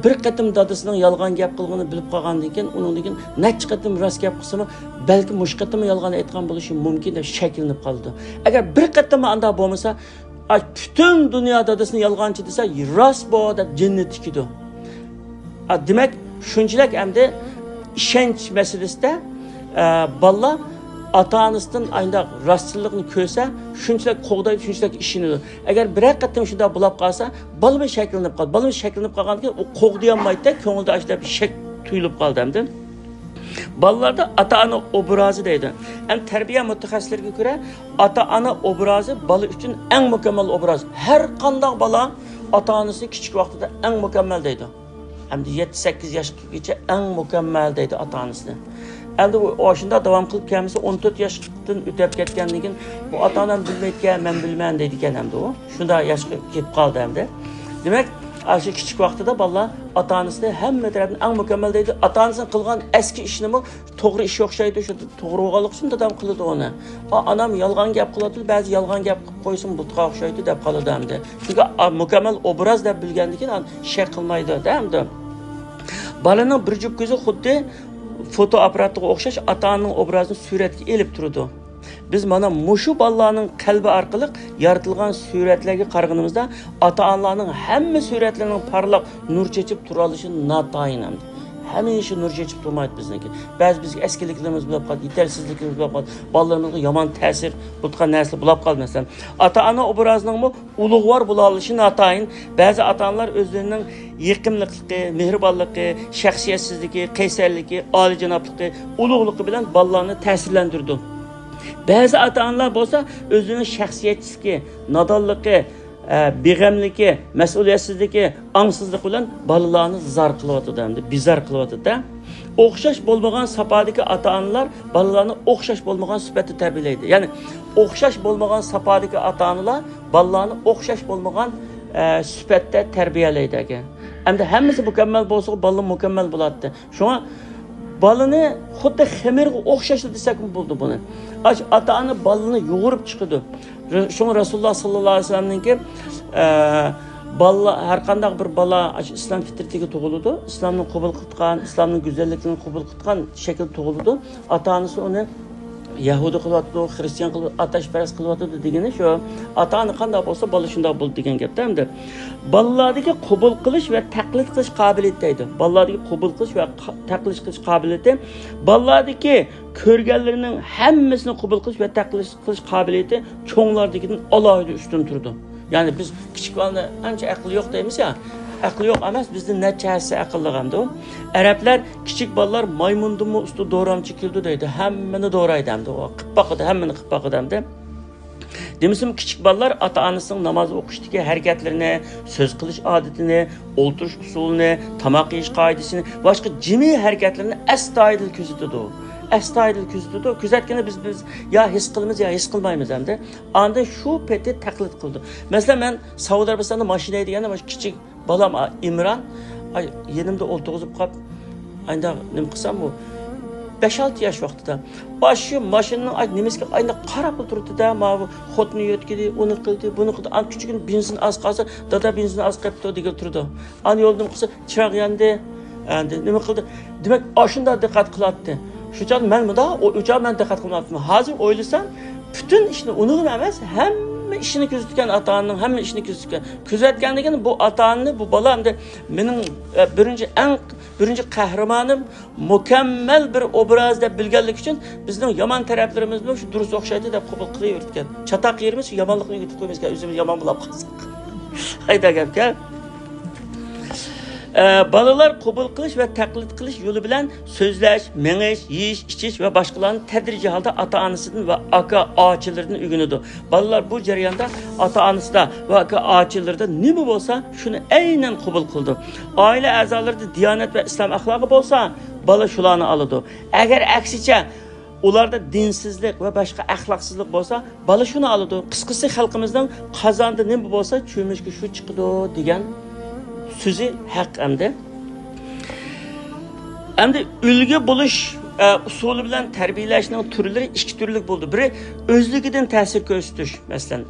بىر قېتىم دادىسىنىڭ يالغان گەپ قىلغىنىنى بىلىپ قالغاندىن كېيىن، ئۇنىڭدىن كېيىن نەچچە قېتىم راست گەپ قىلسىمۇ، بەلكىم مۇشۇ قېتىممۇ يالغان ئېيتقان بولۇشى مۇمكىن دەپ شەكىللىنىپ قالىدۇ. ئەگەر بىر قېتىممۇ ئانداق بولمىسا، ئاي، پۈتۈن دۇنيا دادىسىنى يالغانچى دېسە، راست بو دەپ جىننى تىكىدۇ. ئا، دېمەك، شۇنچىلىك ئەمدى ئىشەنچ مەسىلىسىدە، ئە، بالىلار ئاتا-ئانىسىدىن ئاينداق راستچىللىقنى كۆرسە، شۇنچىلىك قوغدايدۇ، شۇنچىلىك ئىشىنىدۇ. ئەگەر بىرەر قېتىم شۇنداق بولاپ قالسا، بالىمۇ شەكىللىنىپ قالدى. بالىمۇ شەكىللىنىپ قالغاندىن كېيىن ئۇ قوغدىيالمايدۇ، كۆڭلىدە ئاشۇنداق بىر شەك تۇيۇلۇپ قالدى ئەمدى. بالىلاردا ئاتا-ئانا ئوبرازى دەيدۇ. ئەمدى تەربىيە مۇتەخەسسىسلىرىگە كۆرە، ئاتا-ئانا ئوبرازى بالا ئۈچۈن ئەڭ مۇكەممەل ئوبراز. ھەر قانداق بالا ئاتا-ئانىسى كىچىك ۋاقتىدا ئەڭ مۇكەممەل دەيدۇ. ئەمدى يەتتە، سەككىز ياشقىچە ئەڭ مۇكەممەل دەيدۇ ئاتا-ئانىسىنى. ئەمدى ئۇ ئاشۇنداق داۋام قىلىپ كەلمىسە، ئون تۆت ياشتىن ئۆتۈپ كەتكەندىن كېيىن، بۇ ئاتا-ئانام بىلمەيدىكەن، مەن بىلىمەن دەيدىكەن ئەمدى ئۇ. شۇنداق ياشقا كېلىپ قالدى ئەمدى. دېمەك، ئاشۇ كىچىك ۋاقتىدا بالىلار ئاتا-ئانىسىنى ھەممە تەرەپتىن ئەڭ مۇكەممەل دەيدۇ. ئاتا-ئانىسىنىڭ قىلغان ئەسكى ئىشىنىمۇ توغرا ئىش ئوخشايدۇ، شۇ توغرا بولغانلىقى ئۈچۈن دادام قىلىدۇ ئۇنى. ئا، ئانام يالغان گەپ قىلىۋاتىدۇ، بەزى يالغان گەپ قىلىپ قويسىمۇ بۇتقا ئوخشايدۇ دەپ قالىدۇ ئەمدى. چۈنكى، ئا، مۇكەممەل ئوبراز دەپ بىلگەندىن كېيىن ئاندىن شەك قىلمايدۇ دە ئەمدى. بالىنىڭ بىر جۈپ كۆزى خۇددى فوتو ئاپپاراتىغا ئوخشاش ئاتا-ئانىنىڭ ئوبرازىنى سۈرەتكە ئېلىپ تۇرىدۇ. بىز مانا مۇشۇ بالىلارنىڭ قەلبى ئارقىلىق يارىتىلغان سۈرەتلەرگە قارىغىنىمىزدا، ئاتا-ئانىلارنىڭ ھەممە سۈرەتلىرىنىڭ پارلاپ نۇر چېچىپ تۇرالىشى ناتايىن ئەمدى. ھەمىشە نۇر چېچىپ تۇرمايدۇ بىزنىڭكى. بەزى بىزگە ئەسكىلىكلىرىمىز بولۇپ قالدى، يېتەرسىزلىكلىرىمىز بولۇپ قالدى، بالىلىرىمىزغا يامان تەسىر بولىدىغان نەرسىلەر بولۇپ قالدى. مەسىلەن، ئاتا-ئانا ئوبرازىنىڭمۇ ئۇلۇغۋار بولالىشى ناتايىن. بەزى ئاتا-ئانىلار ئۆزلىرىنىڭ يېقىملىقلىقى، مېھرىبانلىقى، شەخسىيەتسىزلىكى، قەيسەرلىكى، ئالىيجانابلىقى، ئۇلۇغلۇقى بىلەن بالىلارنى تەسىرلەندۈرىدۇ. بەزى ئاتا-ئانىلار بولسا ئۆزىنىڭ شەخسىيەتسىزلىكى، نادانلىقى، ئە، بىغەملىكى، مەسئۇلىيەتسىزلىكى، ئاڭسىزلىقى بىلەن بالىلارنى زار قىلىۋاتىدۇ ئەمدى، بىزار قىلىۋاتىدۇ-دە. ئوخشاش بولمىغان ساپادىكى ئاتا-ئانىلار بالىلارنى ئوخشاش بولمىغان سۈپەتتە تەربىيەلەيدۇ. يەنى ئوخشاش بولمىغان ساپادىكى ئاتا-ئانىلار بالىلارنى ئوخشاش بولمىغان، ئە، سۈپەتتە تەربىيەلەيدۇ ئەگەر. ئەمدى ھەممىسى مۇكەممەل بولسىغۇ، بالىمۇ مۇكەممەل بولاتتى. شۇڭا بالىنى خۇددى خېمىرغا ئوخشاشلا دېسەكمۇ بولىدۇ بۇنى. ئاشۇ ئاتا-ئانا بالىنى يۇغۇرۇپ چىقىدۇ. شۇڭا رەسۇلۇللا ساللاللاھۇ ئەلەيھى ۋەسەللەمنىڭكى، ئە، بالىلار، ھەر قانداق بىر بالا ئاشۇ ئىسلام فىترىتىگە تۇغۇلىدۇ، ئىسلامنى قوبۇل قىلىدىغان، ئىسلامنىڭ گۈزەللىكىنى قوبۇل قىلىدىغان شەكىلدە تۇغۇلىدۇ. ئاتا-ئانىسى ئۇنى يەھۇدىي قىلىۋاتىدۇ، خرىستىيان قىلىۋاتىدۇ، ئاتاشپەرەس قىلىۋاتىدۇ دېگىنى شۇ. ئاتا-ئانا قانداق بولسا، بالا شۇنداق بولىدۇ دېگەن گەپتە ئەمدى. بالىلاردىكى قوبۇل قىلىش ۋە تەقلىد قىلىش قابىلىيىتى دەيدۇ. بالىلاردىكى قوبۇل قىلىش ۋە قا-، تەقلىد قىلىش قابىلىيىتى. بالىلاردىكى كۆرگەنلىرىنىڭ ھەممىسىنى قوبۇل قىلىش ۋە تەقلىد قىلىش قابىلىيىتى چوڭلاردىكىدىن ئالاھىدە ئۈستۈن تۇرىدۇ. يەنى بىز كىچىك بالىنى ئانچە ئەقلى يوق دەيمىز يا. ئەقلى يوق ئەمەس، بىزدىن نەچچە ھەسسە ئەقىللىق ئەمدى ئۇ. ئەرەبلەر كىچىك بالىلار مايمۇندىنمۇ ئۇستا دورامچى كېلىدۇ دەيدۇ. ھەممىنى دورايدۇ ئەمدى ئۇ. قىپ باقىدۇ، ھەممىنى قىپ باقىدۇ ئەمدى. دېمىسىمۇ كىچىك بالىلار ئاتا-ئانىسىنىڭ ناماز ئوقۇشتىكى ھەرىكەتلىرىنى، سۆز قىلىش ئادىتىنى، ئولتۇرۇش ئۇسۇلىنى، تاماق يېيىش قائىدىسىنى، باشقا جىمى ھەرىكەتلىرىنى ئەستايىدىل كۆزىتىدۇ. ئەستايىدىل كۆزىتىدۇ. كۆزەتكىنى بىز، بىز يا ھېس قىلىمىز، يا ھېس قىلمايمىز ئەمدى. ئاندىن شۇ پېتى تەقلىد قىلىدۇ. مەسىلەن، مەن سەئۇدى ئەرەبىستاندا ماشىنا ھەيدىگەندە، مانا كىچىك بالام ئىمران، ئاي، يېنىمدا ئولتۇرغۇزۇپ قاپ، ئاينداق نېمە قىلسام، ئۇ بەش-ئالتە ياش ۋاقتىدا ئاشۇ ماشىنىنىڭ ئاي نېمىسىگە ئاينداق قاراپلا تۇرىدۇ-دە، ماۋۇ خوتۇنى يۆتكىدى، ئۇنى قىلدى، بۇنى قىلدى، ئان كىچىككىنە بېنزىن ئاز قالسا، دادا بېنزىن ئاز قېپتۇ دېگىلى تۇرىدۇ. ئان يولدىن قىلسا چىراغ ياندى، ئەندى نېمە قىلدى؟ دېمەك، ئاشۇنداق دىققەت قىلاتتى. شۇ چاغدا مەن مۇنداق، ئۇ، ئۇ چاغدا مەن دىققەت قىلماپتىمەن. ھازىر ئويلىسام، پۈتۈن ئىشنى، ئۇنىڭغىمۇ ئەمەس، ھەممە ئىشىنى كۆزىتىدىكەن، ئاتا-ئانىنىڭ ھەممە ئىشىنى كۆزىتىدىكەن. كۆزەتكەندىن كېيىن بۇ ئاتا-ئانىنى، بۇ بالا ئەمدى مېنىڭ، ئە، بىرىنچى، ئەڭ بىرىنچى قەھرىمانىم، مۇكەممەل بىر ئوبراز دەپ بىلگەنلىكى ئۈچۈن بىزنىڭ يامان تەرەپلىرىمىزمۇ شۇ دۇرۇس ئوخشايدۇ دەپ قوبۇل قىلىۋېرىدىكەن. چاتاق يېرىمىز شۇ يامانلىقنى ئۆگىتىپ قويىمىزكەن، ئۆزىمىز يامان بولاپ قالساق. قايدا گەپكەن؟ ئە، بالىلار قوبۇل قىلىش ۋە تەقلىد قىلىش يولى بىلەن سۆزلەش، مېڭىش، يېيىش، ئىچىش ۋە باشقىلارنى تەدرىجىي ھالدا ئاتا-ئانىسىدىن ۋە ئاكا-ئاچىلىرىدىن ئۆگىنىدۇ. بالىلار بۇ جەرياندا ئاتا-ئانىسىدا ۋە ئاكا-ئاچىلىرىدا نېمە بولسا، شۇنى ئەينەن قوبۇل قىلىدۇ. ئائىلە ئەزالىرىدا دىيانەت ۋە ئىسلام ئەخلاقى بولسا، بالا شۇلارنى ئالىدۇ. ئەگەر ئەكسىچە، ئۇلاردا دىنسىزلىق ۋە باشقا ئەخلاقسىزلىق بولسا، بالا شۇنى ئالىدۇ. قىسقىسى، خەلقىمىزنىڭ قازاندا نېمە بولسا، چۆمۈچكە شۇ چىقىدۇ دېگەن سۆزى ھەق ئەمدى. ئەمدى ئۈلگە بولۇش، ئە، ئۇسۇلى بىلەن تەربىيەلەشنىڭ تۈرلىرى ئىككى تۈرلۈك بولىدۇ. بىرى ئۆزلۈكىدىن تەسىر كۆرسىتىش، مەسىلەن،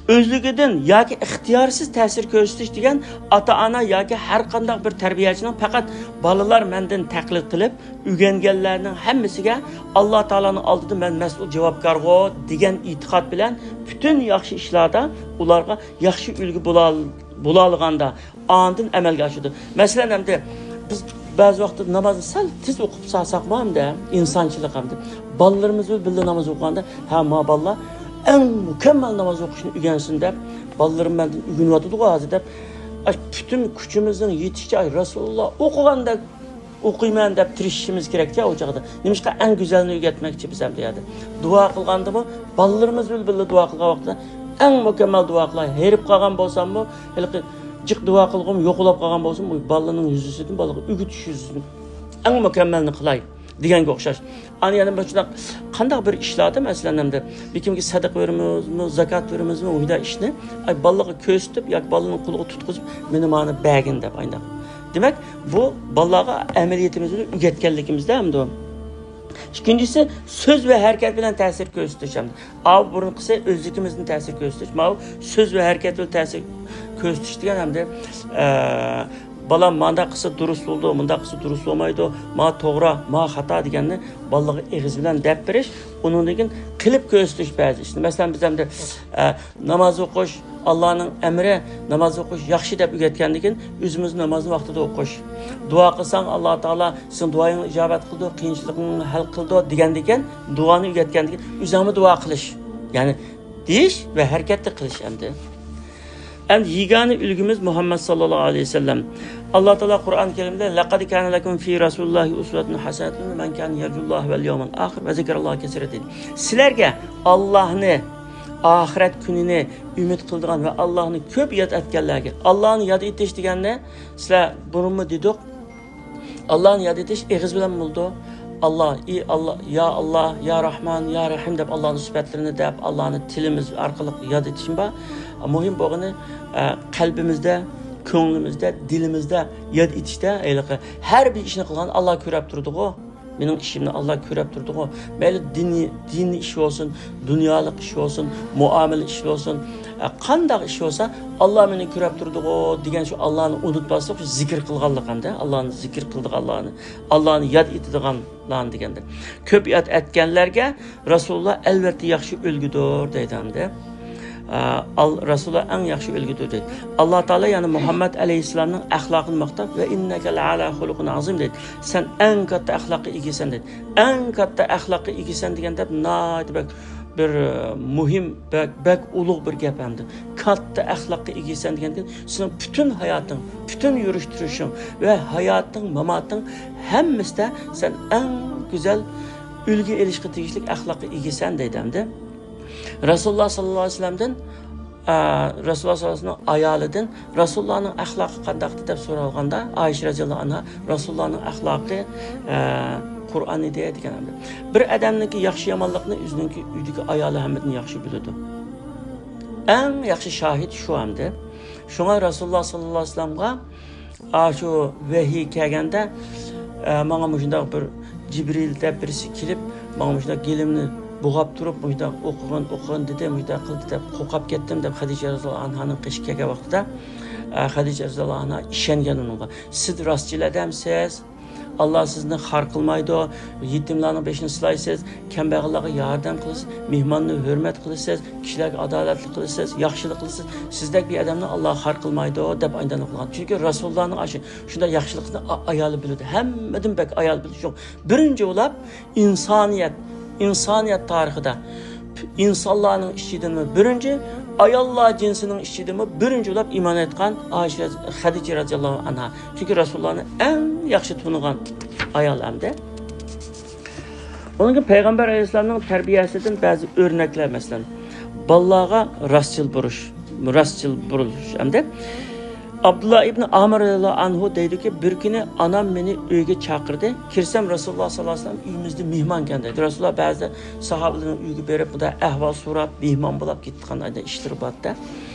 ئۆزلۈكىدىن ياكى ئىختىيارسىز تەسىر كۆرسىتىش دېگەن ئاتا-ئانا ياكى ھەر قانداق بىر تەربىيەچىنىڭ پەقەت بالىلار مەندىن تەقلىد قىلىپ ئۆگەنگەنلەرنىڭ ھەممىسىگە ئاللا تائالانىڭ ئالدىدا مەن مەسئۇل، جاۋابكارغۇ دېگەن ئېتىقاد بىلەن پۈتۈن ياخشى ئىشلاردا ئۇلارغا ياخشى ئۈلگە بولا-، بولالىغاندا ئاندىن ئەمەلگە ئاشىدۇ. مەسىلەن، ئەمدى بىز بەزى ۋاقىتتا نامازنى سەل تېز ئوقۇپ سالساقمۇ ئەمدى، ئىنسانچىلىق ئەمدى. بالىلىرىمىز بىلەن بىللە ناماز ئوقۇغاندا، ھە، ما بالىلار ئەڭ مۇكەممەل ناماز ئوقۇشنى ئۆگەنسۇن دەپ، بالىلىرىم مەندىن ئۆگىنىۋاتىدىغۇ ھازىر دەپ، ئاش پۈتۈن كۈچىمىزنىڭ يېتىشىچە، ئاي، رەسۇلۇللا ئوقۇغاندەك ئوقۇيمەن دەپ تىرىشىشىمىز كېرەككەن ئۇ چاغدا. نېمىشقا؟ ئەڭ گۈزەلنى ئۆگەتمەكچى بىز ئەمدى يەردە. دۇئا قىلغاندىمۇ، بالىلىرىمىز بىلەن بىللە دۇئا قىلغان ۋاقىتتا ئەڭ مۇكەممەل دۇئا قىلاي. ھېرىپ قالغان بولساممۇ، ھېلىقى جىق دۇئا قىلغۇم يوقىلاپ قالغان بولسىمۇ، بالىنىڭ يۈزىسىدىن، بالىغا ئۆگىتىش يۈزىسىدىن ئەڭ مۇكەممەلنى قىلاي دېگەنگە ئوخشاش. ئانا يەنە مۇشۇنداق قانداق بىر ئىشلاردا، مەسىلەن، ئەمدى بىر كىمگە سەدىقە بېرىمىزمۇ، زاكات بېرىمىزمۇ، مۇنداق ئىشنى، ئاي، بالىغا كۆرسىتىپ ياكى بالىنىڭ قولىغا تۇتقۇزۇپ، مېنى مانا بەرگىن دەپ ئاينداق. دېمەك، بۇ بالىلارغا ئەمەلىيىتىمىزنى ئۆگەتكەنلىكىمىزدە ئەمدى. ئىككىنچىسى، سۆز ۋە ھەرىكەت بىلەن تەسىر كۆرسىتىش ئەمدى. ئاۋۇ بۇرۇنقىسى ئۆزلۈكىمىزدىن تەسىر كۆرسىتىش، ماۋۇ سۆز ۋە ھەرىكەت بىلەن تەسىر كۆرسىتىش دېگەن ئەمدى، ئە، بالام مانداق قىلسا دۇرۇس بولىدۇ، مۇنداق قىلسا دۇرۇس بولمايدۇ، ما توغرا، ما خاتا دېگەننى بالىغا ئېغىز بىلەن دەپ بېرىش، ئۇنىڭدىن كېيىن قىلىپ كۆرسىتىش بەزى ئىشنى. مەسىلەن، بىز ئەمدى، ئە، ناماز ئوقۇش، ئاللانىڭ ئەمرى، ناماز ئوقۇش ياخشى دەپ ئۆگەتكەندىن كېيىن، ئۆزىمىز نامازنى ۋاقتىدا ئوقۇش. دۇئا قىلساڭ، ئاللا تائالا سېنىڭ دۇئايىڭنى ئىجابەت قىلىدۇ، قىيىنچىلىقىڭنى ھەل قىلىدۇ دېگەندىن كېيىن، دۇئانى ئۆگەتكەندىن كېيىن، ئۆزۈڭمۇ دۇئا قىلىش. يەنى دېيىش ۋە ھەرىكەتتە قىلىش ئەمدى. ئەمدى يېگانە ئۈلگىمىز مۇھەممەد ساللاللاھۇ ئەلەيھى ۋەسەللەم. ئاللا تائالا قۇرئان كەرىمدە، لەقەد كانە لەكۇم فى رەسۇلىللاھى ئۇسۋەتۇن ھەسەنەتۇن لىمەن كانە يەرجۇللاھە ۋەل يەۋمەل ئاخىر ۋە زەكەراللاھە كەسىرا دېدى. سىلەرگە ئاللاھنى، ئاخىرەت كۈنىنى ئۈمىد قىلىدىغان ۋە ئاللاھنى كۆپ ياد ئەتكەنلەرگە، ئاللاھنى ياد ئېتىش دېگەننى سىلەر بۇرۇنمۇ دېدۇق، ئاللانى ياد ئېتىش ئېغىز بىلەن بولىدۇ. ئاللا، ئى ئاللا، يا ئاللا، يا راھمان، يا رەھىم دەپ ئاللانىڭ سۈپەتلىرىنى دەپ، ئاللانى تىلىمىز ئارقىلىق ياد ئېتىشمۇ بار. مۇھىم بولغىنى، ئە، قەلبىمىزدە، كۆڭلىمىزدە، دىلىمىزدە ياد ئېتىشتە، ھېلىقى ھەر بىر ئىشنى قىلغان ئاللا كۆرەپ تۇرىدىغۇ. مېنىڭ ئىشىمنى ئاللا كۆرەپ تۇرىدىغۇ. مەيلى دىنىي، دىنىي ئىش بولسۇن، دۇنيالىق ئىش بولسۇن، مۇئامىلە ئىش بولسۇن، ئە، قانداق ئىش بولسا، ئاللا مېنى كۆرەپ تۇرىدىغۇ دېگەن شۇ ئاللانى ئۇنتۇماسلىق، شۇ زىكىر قىلغانلىق ئەمدى. ئاللانى زىكىر قىلىدىغانلارنى، ئاللانى ياد ئېتىدىغانلارنى دېگەندە. كۆپ ياد ئەتكەنلەرگە رەسۇلۇللا ئەلۋەتتە ياخشى ئۈلگىدۇر دەيدۇ ئەمدى. ئە، ئال-، رەسۇلۇللا ئەڭ ياخشى ئۈلگىدۇر دەيدۇ. ئاللا تائالا يەنە مۇھەممەد ئەلەيھىسسالامنىڭ ئەخلاقىنى ماختاپ، ۋە ئىننەكە لەئەلا خۇلۇقىن ئازىم دەيدۇ. سەن ئەڭ كاتتا ئەخلاققا ئىگىسەن دەيدۇ. ئەڭ كاتتا ئەخلاققا ئىگىسەن دېگەن دەپ ناھايىتى بەك بىر، ئە، مۇھىم، بەك، بەك ئۇلۇغ بىر گەپ ئەمدى. كاتتا ئەخلاققا ئىگىسەن دېگەندىن سېنىڭ پۈتۈن ھاياتىڭ، پۈتۈن يۈرۈش تۇرۇشۇڭ ۋە ھاياتىڭ، ماماتىڭ ھەممىسىدە سەن ئەڭ گۈزەل ئۈلگە ئېلىشقا تېگىشلىك ئەخلاققا ئىگىسەن دەيدۇ ئەمدى. رەسۇلۇللا ساللاللاھۇ ئەلەيھى ۋەسەللەمدىن، ئە، رەسۇلۇللا ساللاللاھۇ ئەلەيھى ۋەسەللەمنىڭ ئايالىدىن رەسۇلۇللانىڭ ئەخلاقى قانداقتى دەپ سورالغاندا، ئائىشە رەزىياللاھۇ ئەنھا رەسۇلۇللانىڭ ئەخلاقى، ئە، قۇرئان ئىدى دېگەن ئەمدى. بىر ئادەمنىڭكى ياخشى يامانلىقنى ئۆزىنىڭكى ئۆيىدىكى ئايالى ھەممىدىن ياخشى بىلىدۇ. ئەڭ ياخشى شاھىت شۇ ئەمدى. شۇڭا رەسۇلۇللا ساللاللاھۇ ئەلەيھى ۋەسەللەمغا ئاشۇ ۋەھىي كەلگەندە، ئە، ماڭا مۇشۇنداق بىر جىبرىل دەپ بىرسى كېلىپ، ماڭا مۇشۇنداق گېلىمنى بۇغاپ تۇرۇپ، مۇشۇنداق ئوقۇغىن، ئوقۇغىن دېدى، مۇشۇنداق قىل دېدى، قورقۇپ كەتتىم دەپ خەدىچە رەزىياللاھۇ ئەنھانىڭ قېشىغا كەلگەن ۋاقتىدا، ئە، خەدىچە رەزىياللاھۇ ئەنھا ئىشەنگەن ئۇنىڭغا. سىز راستچىل ئادەمسىز، ئاللا سىزنى خار قىلمايدۇ، يېتىملارنىڭ بېشىنى سىلايسىز، كەمبەغەللەرگە ياردەم قىلىسىز، مېھماننى ھۆرمەت قىلىسىز، كىشىلەرگە ئادالەتلىك قىلىسىز، ياخشىلىق قىلىسىز، سىزدەك بىر ئادەمنى ئاللا خار قىلمايدۇ دەپ ئايندانلىق قىلغان. چۈنكى رەسۇلۇللانىڭ ئاشۇ شۇنداق ياخشىلىقنى ئا-، ئايالى بىلىدۇ. ھەممىدىن بەك ئايالى بىلىدۇ. شۇ بىرىنچى بولۇپ ئىنسانىيەت، ئىنسانىيەت تارىخىدا ئىنسانلارنىڭ ئىچىدىمۇ بىرىنچى، ئاياللار جىنسىنىڭ ئىچىدىمۇ بىرىنچى بولۇپ ئىمان ئېيتقان ئائىشە، خەدىچە رەزىياللاھۇ ئەنھا. چۈنكى رەسۇلۇللانى ئەڭ ياخشى تونۇغان ئايال ئەمدى. ئۇنىڭ كېيىن پەيغەمبەر ئەلەيھىسسالامنىڭ تەربىيەسىدىن بەزى ئۆرنەكلەر، مەسىلەن، بالىلارغا راستچىل بولۇش، راستچىل بولۇش ئەمدى. ئابدۇللا ئىبن ئامىر رەزىياللاھۇ ئەنھۇ دەيدۇكى، بىر كۈنى ئانام مېنى ئۆيگە چاقىردى. كىرسەم، رەسۇلۇللا ساللاللاھۇ ئەلەيھى ۋەسەللەم ئۆيىمىزدە مېھمانكەن دەيدۇ. رەسۇلۇللا بەزىدە ساھابىلەرنىڭ ئۆيىگە بېرىپ، بۇنداق ئەھۋال سوراپ، مېھمان بولاپ كېتىدىغان ئىشلىرى بارتتى.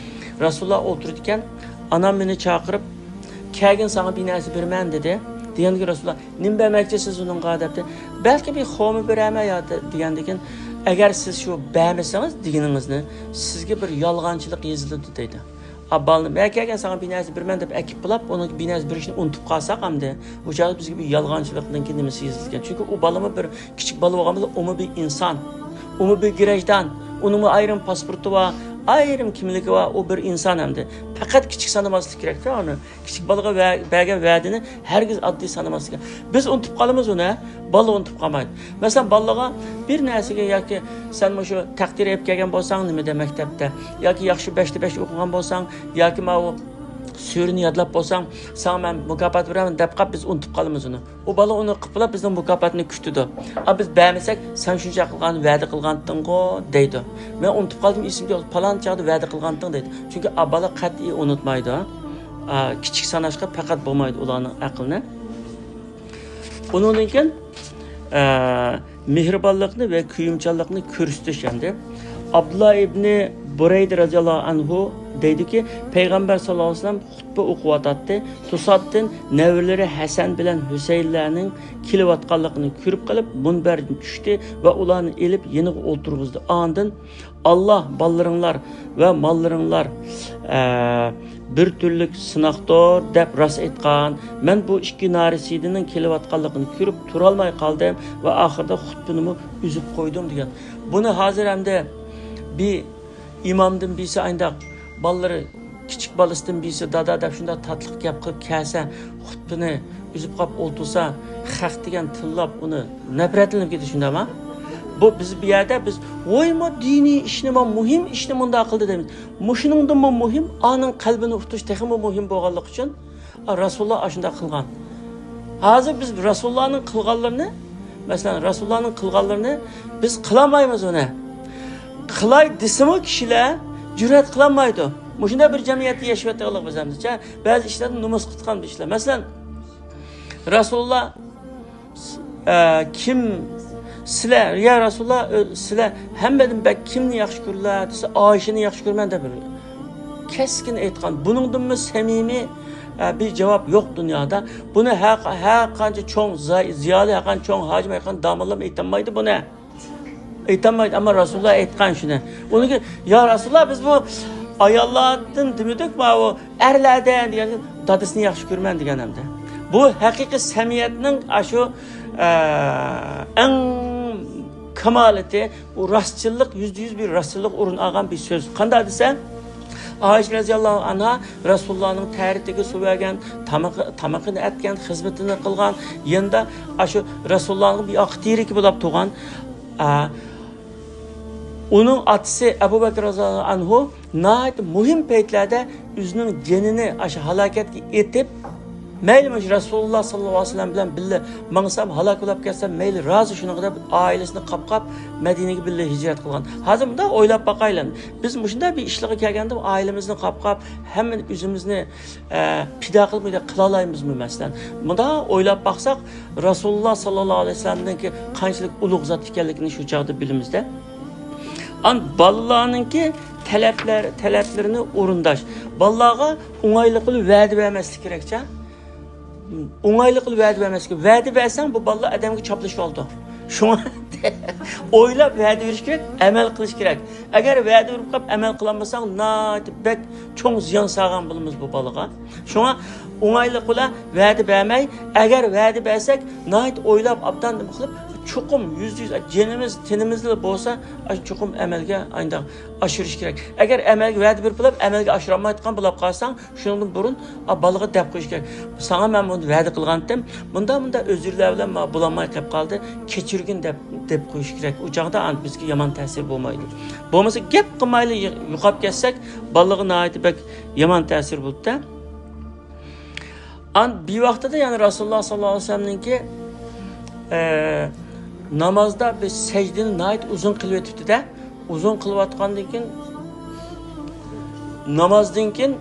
رەسۇلۇللا ئولتۇرىدىكەن، ئانام مېنى چاقىرىپ، كەلگىن، ساڭا بىر نەرسە بېرىمەن دېدى. دېگەندىكىن رەسۇلۇللا، نېمە بەرمەكچىسىز ئۇنىڭغا دەپتۇ. بەلكى بىر خورما بېرەرمەن يا دېگەندىكىن، ئەگەر سىز شۇ بەرمىسىڭىز دېگىنىڭىزنى، سىزگە بىر يالغانچىلىق يېزىلىدۇ دەيدۇ. ئا، بالىنى، مەن كەلگەن ساڭا بىر نەرسە بېرىمەن دەپ ئەكىپ بولاپ، ئۇنىڭ بىر نەرسە بېرىشنى ئۇنتۇپ قالساق ئەمدى، ئۇ چاغدا بىزگە بىر يالغانچىلىقنىڭكى نېمىسى يېزىلىدىكەن. چۈنكى ئۇ بالىمۇ بىر كىچىك بالا بولغان بىلەن ئۇمۇ بىر ئىنسان. ئۇمۇ بىر گىرەجدان. ئۇنىڭمۇ ئايرىم پاسپورتى بار، ئايرىم كىملىكى بار، ئۇ بىر ئىنسان ئەمدى. پەقەت كىچىك سانىماسلىق كېرەكتە ئۇنى. كىچىك بالىغا ۋە-، بەرگەن ۋەدىنى ھەرگىز ئاددىي سانىماسلىق كېرەك. بىز ئۇنتۇپ قالىمىز ئۇنى، بالا ئۇنتۇپ قالمايدۇ. مەسىلەن، بالىغا بىر نەرسىگە ياكى سەن مۇشۇ تەقدىر ئېلىپ كەلگەن بولساڭ نېمىدە مەكتەپتە، ياكى ياخشى بەشتە بەش ئوقۇغان بولساڭ، ياكى ماۋۇ سۈرىنى يادلاپ بولساڭ، ساڭا مەن مۇكاپات بېرەمەن دەپ قاپ بىز ئۇنتۇپ قالىمىز ئۇنى. ئۇ بالا ئۇنى قىلىپ بولۇپ بىزنىڭ مۇكاپاتنى كۈتىدۇ. ئا، بىز بەرمىسەك، سەن شۇنچە قىلغان، ۋەدە قىلغانتىڭغۇ دەيدۇ. مەن ئۇنتۇپ قالدىم، ئېسىمدە يوق، پالان چاغدا ۋەدە قىلغانتىڭ دەيدۇ. چۈنكى ئا، بالا قەتئىي ئۇنتۇمايدۇ. ئا، كىچىك ساناشقا پەقەت بولمايدۇ ئۇلارنىڭ ئەقلىنى. ئۇنىڭدىن كېيىن، ئا، مېھرىبانلىقنى ۋە كۆيۈمچانلىقنى كۆرسىتىش ئەمدى. ئابدۇللا ئىبنى بۇرەيدە رەزىياللاھۇ ئەنھۇ دەيدۇكى، پەيغەمبەر ساللاللاھۇ ئەلەيھى ۋەسەللەم خۇتبە ئوقۇۋاتاتتى. توساتتىن نەۋرىلىرى ھەسەن بىلەن ھۈسەيىنلەرنىڭ كېلىۋاتقانلىقىنى كۆرۈپ قېلىپ، مۇنبەردىن چۈشتى ۋە ئۇلارنى ئېلىپ يېنىغا ئولتۇرغۇزدى. ئاندىن، «ئاللا بالىلىرىڭلار ۋە ماللىرىڭلار، ئە، بىر تۈرلۈك سىناقتۇر» دەپ راست ئېيتقان. مەن بۇ ئىككى نارەسىدىنىڭ كېلىۋاتقانلىقىنى كۆرۈپ تۇرالماي قالدىم ۋە ئاخىرىدا خۇتبىنىمۇ ئۈزۈپ قويدۇم دېگەن. بۇنى ھازىر ئەمدى بىر ئىمامدىن بىرسى ئاينداق بالىلىرى كىچىك بالىسىدىن بىرسى دادا دەپ شۇنداق تاتلىق گەپ قىلىپ كەلسە، خۇتبىنى ئۈزۈپ قاپ ئولتۇرسا، خەق دېگەن تىللاپ ئۇنى نەپرەتلىنىپ كېتىدۇ، شۇنداقما؟ بۇ بىز بۇ يەردە بىز، «ۋويمۇ دىنىي ئىشنىمۇ، مۇھىم ئىشنى مۇنداق قىلدى» دەيمىز. مۇشۇنىڭدىنمۇ مۇھىم ئانىڭ قەلبىنى ئۇتۇش تېخىمۇ مۇھىم بولغانلىقى ئۈچۈن، رەسۇلۇللا ئاشۇنداق قىلغان. ھازىر بىز رەسۇلۇللانىڭ قىلغانلىرىنى، مەسىلەن، رەسۇلۇللانىڭ قىلغانلىرىنى بىز قىلالمايمىز ئۇنى. قىلاي دېسىمۇ كىشىلەر جۈرئەت قىلالمايدۇ. مۇشۇنداق بىر جەمئىيەتتە ياشاۋاتقانلىق بىز ئەمدىچە. بەزى ئىشلاردا نومۇس قىلىدىغان بىر ئىشلار. مەسىلەن، رەسۇلۇللا، ئە، كىم سىلەر، يا رەسۇلۇللا، ئۆ-، سىلەر ھەممىدىن بەك كىمنى ياخشى كۆرىلا دېسە، ئائىشىنى ياخشى كۆرىمەن دەپ كەسكىن ئېيتقان. بۇنىڭدىنمۇ سەمىمىي، ئە، بىر جاۋاب يوق دۇنيادا. بۇنى ھەر، ھەر قانچە چوڭ زاي-، زىيالىي، ھەر قانچە چوڭ ھاجىم ئېيتقان، داموللام ئېيتالمايدۇ بۇنى. ئېيتالمايدۇ، ئەمما رەسۇلۇللا ئېيتقان شۇنى. ئۇنىڭكى، يا رەسۇلۇللا، بىز بۇ ئاياللاردىن دېمىدۇق، ماۋۇ ئەرلەردىن دېگەن، دادىسىنى ياخشى كۆرىمەن دېگەن ئەمدى. بۇ ھەقىقىي سەمىيەتنىڭ ئاشۇ، ئە، ئەڭ كامالىتى، بۇ راستچىللىق، يۈزدە يۈز بىر راستچىللىق ئورۇن ئالغان بىر سۆز. قانداق دېسە، ئائىشە رەزىياللاھۇ ئەنھا رەسۇلۇللانىڭ تەرىتىگە سۇ بەرگەن، تامىقى، تامىقىنى ئەتكەن، خىزمىتىنى قىلغان، يېنىدا ئاشۇ رەسۇلۇللانىڭ بىر ئاق تىرىكى بولۇپ تۇرغان. ئە، ئۇنىڭ ئاتىسى ئەبۇ بەكرى رەزىياللاھۇ ئەنھۇ ناھايىتى مۇھىم پەيتلەردە ئۆزىنىڭ جېنىنى ئاشۇ ھالاكەتكە ئېتىپ، مەيلى مۇشۇ رەسۇلۇللا ساللاللاھۇ ئەلەيھى ۋەسەللەم بىلەن بىللە ماڭسام، ھالاك بولاپ كەتسەم مەيلى، رازى شۇنىڭغا دەپ ئائىلىسىنى قاپقاپ مەدىنىگە بىللە ھىجرەت قىلغان. ھازىر مۇنداق ئويلاپ باقايلى، بىز مۇشۇنداق بىر ئىشلارغا كەلگەندە ئائىلىمىزنى قاپقاپ، ھەممىنى ئۆزىمىزنى ئە، پىدا قىلىپ مۇنداق قىلالايمىزمۇ مەسىلەن؟ مۇنداق ئويلاپ باقساق، رەسۇلۇللا ساللاللاھۇ ئەلەيھى ۋەسەللەمنىڭكى قانچىلىك ئۇلۇغ زات ئىكەنلىكىنى شۇ چاغدا بىلىمىزدە. ئان بالىلارنىڭكى تەلەپلەر، تەلەپلىرىنى ئورۇنداش. بالىلارغا ئوڭايلىق بىلەن ۋەدە بەرمەسلىك كېرەكچە. ئوڭايلىق قىلىپ ۋەدە بەرمەسلىك. ۋەدە بەرسەڭ، بۇ بالىلار ئادەمگە چاپلىشىۋالىدۇ. شۇڭا ئويلاپ ۋەدە بېرىش كېرەك، ئەمەل قىلىش كېرەك. ئەگەر ۋەدە بېرىپ قاپ ئەمەل قىلالمىساڭ، ناھايىتى بەك چوڭ زىيان سالغان بولىمىز بۇ بالىغا. شۇڭا ئوڭايلىق بىلەن ۋەدە بەرمەي، ئەگەر ۋەدە بەرسەك، ناھايىتى ئويلاپ، ئوبدان نېمە قىلىپ، چوقۇم يۈزدە يۈز، جېنىمىز، تېنىمىزلا بولسا، ئاشۇ چوقۇم ئەمەلگە ئاينداق ئاشۇرۇش كېرەك. ئەگەر ئەمەلگە ۋەدە بېرىپ بولۇپ، ئەمەلگە ئاشۇرالمايدىغان بولۇپ قالساڭ، شۇنىڭدىن بۇرۇن، ئا، بالىغا دەپ قويۇش كېرەك. ساڭا مەن بۇنى ۋەدە قىلغانتىم، مۇنداق، مۇنداق ئۆزۈرلەر بىلەن ماڭا بولالماي قېلىپ قالدى، كەچۈرگىن دەپ، دەپ قويۇش كېرەك. ئۇ چاغدا ئانت بىزگە يامان تەسىر بولمايدۇ. بولمىسا گەپ قىلمايلا يوقاپ كەتسەك، بالىغا ناھايىتى بەك يامان تەسىر بولىدۇ. ئان بىۋاقتىدا يەنە رەسۇلۇللا ساللاللاھۇ ئەلەيھى ۋەسەللەمنىڭكى، ئە، نامازدا بىر سەجدىنى ناھايىتى ئۇزۇن قىلىۋېتىپتۇ-دە. ئۇزۇن قىلىۋاتقاندىن كېيىن، نامازدىن كېيىن،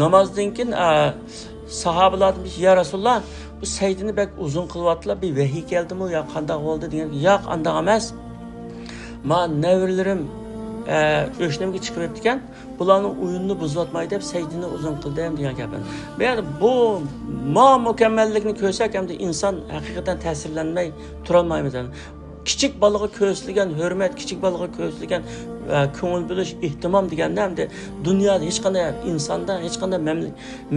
نامازدىن كېيىن، ئە، ساھابىلاردىن بىرسى، يا رەسۇلۇللا، بۇ سەجدىنى بەك ئۇزۇن قىلىۋاتىلا، بىر ۋەھىي كەلدىمۇ يا قانداق بولدى دېگەن، ياق، ئانداق ئەمەس. ما نەۋرىلىرىم، ئە، ئۆشنەمگە چىقىۋېپتىكەن. بۇلارنىڭ ئويۇنىنى بۇزۇۋاتماي دەپ سەجدىنى ئۇزۇن قىلدىم دېگەن گەپ. يەنى بۇ ما مۇكەممەللىكنى كۆرسەك ئەمدى ئىنسان ھەقىقەتەن تەسىرلەنمەي تۇرالمايمىز. كىچىك بالىغا كۆرسىتىلگەن ھۆرمەت، كىچىك بالىغا كۆرسىتىلگەن، ئە، كۆڭۈل بۆلۈش، ئېھتىمام دېگەننى ئەمدى دۇنيادا ھېچقانداق ئىنساندا، ھېچقانداق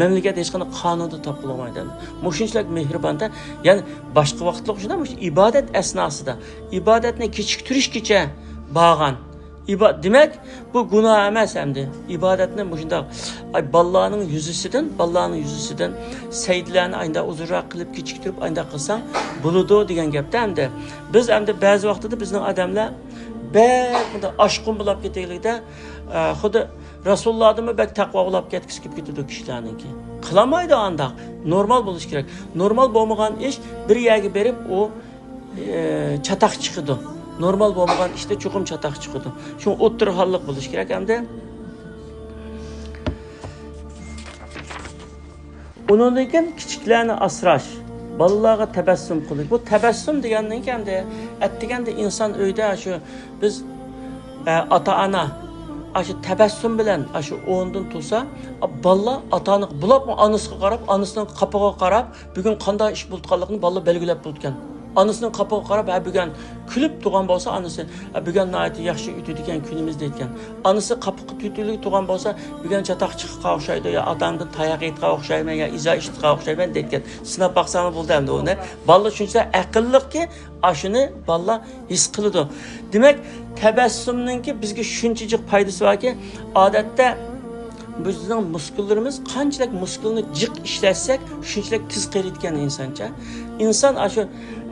مەملىكەتتە، ھېچقانداق قانۇندا تاپقىلى بولمايدۇ. مۇشۇنچىلىك مېھرىباندا، يەنى باشقا ۋاقىتلىق شۇنداق، مۇشۇ ئىبادەت ئەسناسىدا، ئىبادەتنى كېچىكتۈرۈشكىچە بارغان. ئىبا-، دېمەك، بۇ گۇناھ ئەمەس ئەمدى. ئىبادەتنى مۇشۇنداق، ئاي، بالىلارنىڭ يۈزىسىدىن، بالىلارنىڭ يۈزىسىدىن سەجدىلەرنى ئاينداق ئۇزۇنراق قىلىپ، كېچىكتۈرۈپ ئاينداق قىلساڭ بولىدۇ دېگەن گەپتە ئەمدى. بىز ئەمدى بەزى ۋاقتىدا بىزنىڭ ئادەملەر بەك مۇنداق ئاشقۇن بولاپ كېتىۋېلىدە، ئە، خۇددى رەسۇلۇللادىنمۇ بەك تەقۋا بولاپ كەتكۈسى كېلىپ كېتىدۇ كىشىلەرنىڭكى. قىلالمايدۇ ئانداق. نورمال بولۇش كېرەك. نورمال بولمىغان ئىش بىر يەرگە بېرىپ ئۇ ئى، چاتاق چىقىدۇ. نورمال بولمىغان ئىشتا چوقۇم چاتاق چىقىدۇ. شۇڭا ئوتتۇرا ھاللىق بولۇش كېرەك ئەمدى. ئۇنىڭدىن كېيىن كىچىكلەرنى ئاسراش، بالىلارغا تەبەسسۇم قىلىش. بۇ تەبەسسۇم دېگەندىن كېيىن ئەمدى ئەتىگەندە ئىنسان ئۆيدە شۇ بىز، ئە، ئاتا-ئانا ئاشۇ تەبەسسۇم بىلەن ئاشۇ ئورنىدىن تۇرسا، بالىلار ئاتا-ئانىغا، بولۇپمۇ ئانىسىغا قاراپ، ئانىسىنىڭ قاپىقىغا قاراپ، بۈگۈن قانداق ئىش بولۇتقانلىقىنى بالىلار بەلگىلەپ بولىدىكەن. ئانىسىنىڭ قاپىقىغا قاراپ، ھە، بۈگۈن كۈلۈپ تۇرغان بولسا ئانىسى، ھە، بۈگۈن ناھايىتى ياخشى ئۆتىدىكەن كۈنىمىز دەيدىكەن. ئانىسى قاپىقى تۈتۈلۈك تۇرغان بولسا، بۈگۈن چاتاق چىقىشقا ئوخشايدۇ، يا ئاتامدىن تاياق يەيدىغان ئوخشايمەن، يا ئىزا ئىچىدىغان ئوخشايمەن دەيدىكەن. سىناپ باقساڭلار بولدى ئەمدى ئۇنى. بالىلار شۇنچە ئەقىللىقكى، ئاشۇنى بالىلار ھېس قىلىدۇ. دېمەك، تەبەسسۇمنىڭكى بىزگە شۇنچە جىق پايدىسى باركى، ئادەتتە بىزنىڭ مۇسكۇللىرىمىز قانچىلىك مۇسكۇلنى جىق ئىشلەتسەك، شۇنچىلىك تېز قېرىيدىكەن ئىنسانچە. ئىنسان ئاشۇ،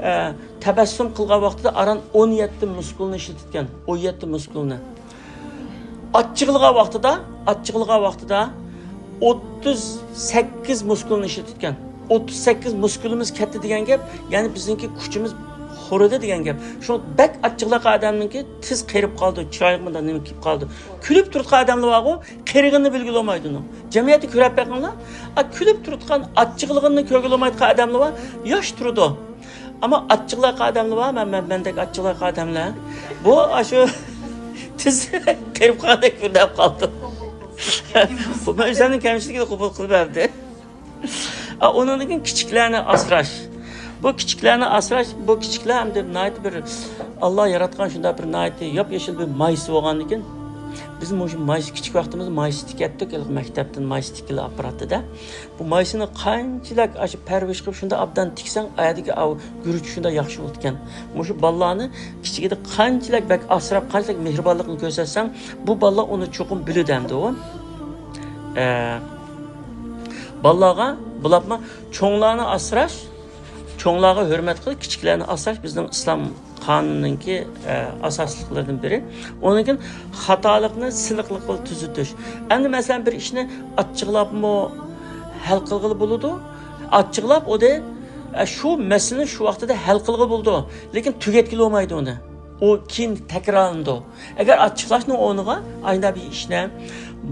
ئە، تەبەسسۇم قىلغان ۋاقتىدا ئاران ئون يەتتە مۇسكۇلنى ئىشلىتىدىكەن، ئون يەتتە مۇسكۇلنى. ئاچچىقلىغان ۋاقتىدا، ئاچچىقلىغان ۋاقتىدا ئوتتۇز سەككىز مۇسكۇلنى ئىشلىتىدىكەن. ئوتتۇز سەككىز مۇسكۇلىمىز كەتتى دېگەن گەپ، يەنى بىزنىڭكى كۈچىمىز خورىدى دېگەن گەپ. شۇڭا بەك ئاچچىقلىغان ئادەمنىڭكى تېز قېرىپ قالىدۇ، چىرايىغا مۇنداق نېمە كېلىپ قالىدۇ. كۈلۈپ تۇرىدىغان ئادەملەر بارغۇ، قېرىغىنىنى بىلگىلى بولمايدۇ ئۇنىڭ. جەمئىيەتتە كۆرۈپ بېقىڭلار، ئا، كۈلۈپ تۇرۇۋاتقان، ئاچچىقلىغىنىنى كۆرگىلى بولمايدىغان ئادەملەر بار، ياخشى تۇرىدۇ. ئەمما ئاچچىقلايدىغان ئادەملەر بار، مەن، مەن، مەندەك ئاچچىقلايدىغان ئادەملەر. بۇ ئاشۇ تېز قېرىپ قالغاندەك بىردەم قالدى. بۇ مەن ئۆزۈمنىڭ كەمچىلىكىنى قوبۇل قىلىپ بەردى. ئا، ئۇنىڭدىن كېيىن كىچىكلەرنى ئاسراش. بۇ كىچىكلەرنى ئاسراش، بۇ كىچىكلەر ئەمدى ناھايىتى بىر ئاللا ياراتقان شۇنداق بىر ناھايىتى ياپيېشىل بىر مايسا بولغاندىكىن، بىز مۇشۇ مايسا، كىچىك ۋاقتىمىزدا مايسا تىكەتتۇق، ھېلىقى مەكتەپتىن مايسا تىككىلى ئاپپاراتتىدا. بۇ مايسىنى قانچىلىك ئاشۇ پەرۋىش قىلىپ شۇنداق ئابدان تىكسەڭ، ئايەردىكى ئاۋۇ گۈرۈچ شۇنداق ياخشى بولىدىكەن. مۇشۇ بالىلارنى كىچىكىدە قانچىلىك بەك ئاسراپ، قانچىلىك مېھرىبانلىقنى كۆرسەتسەڭ، بۇ بالىلار ئۇنى چوقۇم بىلىدۇ ئەمدى ئۇ. ئە، بالىلارغا بولۇپمۇ چوڭلارنى ئاسراش، چوڭلارغا ھۆرمەت قىل، كىچىكلەرنى ئاسراش بىزنىڭ ئىسلام قانۇنىنىڭكى، ئە، ئاساسلىقلىرىدىن بىرى. ئۇنىڭدىن كېيىن خاتالىقنى سىلىقلىق بىلەن تۈزىتىش. ئەمدى مەسىلەن بىر ئىشنى ئاچچىقلاپمۇ ھەل قىلغىلى بولىدۇ. ئاچچىقلاپ ئۇنى، ئە، شۇ مەسىلىنى شۇ ۋاقتىدا ھەل قىلغىلى بولىدۇ. لېكىن تۈگەتكىلى بولمايدۇ ئۇنى. ئۇ كېيىن تەكرارلىنىدۇ. ئەگەر ئاچچىقلاشنىڭ ئورنىغا ئاينا بىر ئىشنى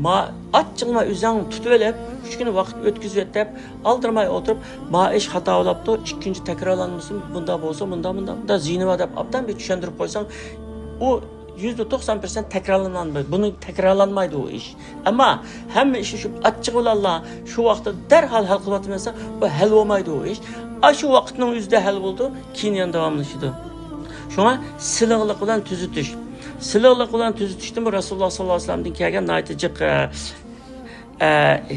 ما-، ئاچچىقما ئۆزۈڭ تۇتۇۋېلىپ، ئۈچ كۈن ۋاقىت ئۆتكۈزۈۋەت دەپ، ئالدىرىماي ئولتۇرۇپ، ما ئىش خاتا بولاپتۇ، ئىككىنچى تەكرارلانمىسۇن، بۇنداق بولسا، مۇنداق، مۇنداق، مۇنداق زىيىنى بار دەپ ئابدان بىر چۈشەندۈرۈپ قويساڭ، ئۇ يۈزدە توقسان پىرسەنت تەكرارلانمايدۇ. بۇنى تەكرارلانمايدۇ ئۇ ئىش. ئەمما ھەممە ئىشنى شۇ ئاچچىقى بىلەنلا شۇ ۋاقىتتا دەرھال ھەل قىلىۋاتىمەن دېسە، بۇ ھەل بولمايدۇ ئۇ ئىش. ئاشۇ ۋاقىتنىڭ ئۆزىدە ھەل بولىدۇ، كېيىن يەنە داۋاملىشىدۇ. شۇڭا سىلىقلىق بىلەن تۈزىتىش. سىلىقلىق بىلەن تۈزىتىشتىن بۇ رەسۇلۇللا ساللاللاھۇ ئەلەيھى ۋەسەللەمدىن كەلگەن ناھايىتى جىق، ئە، ئە،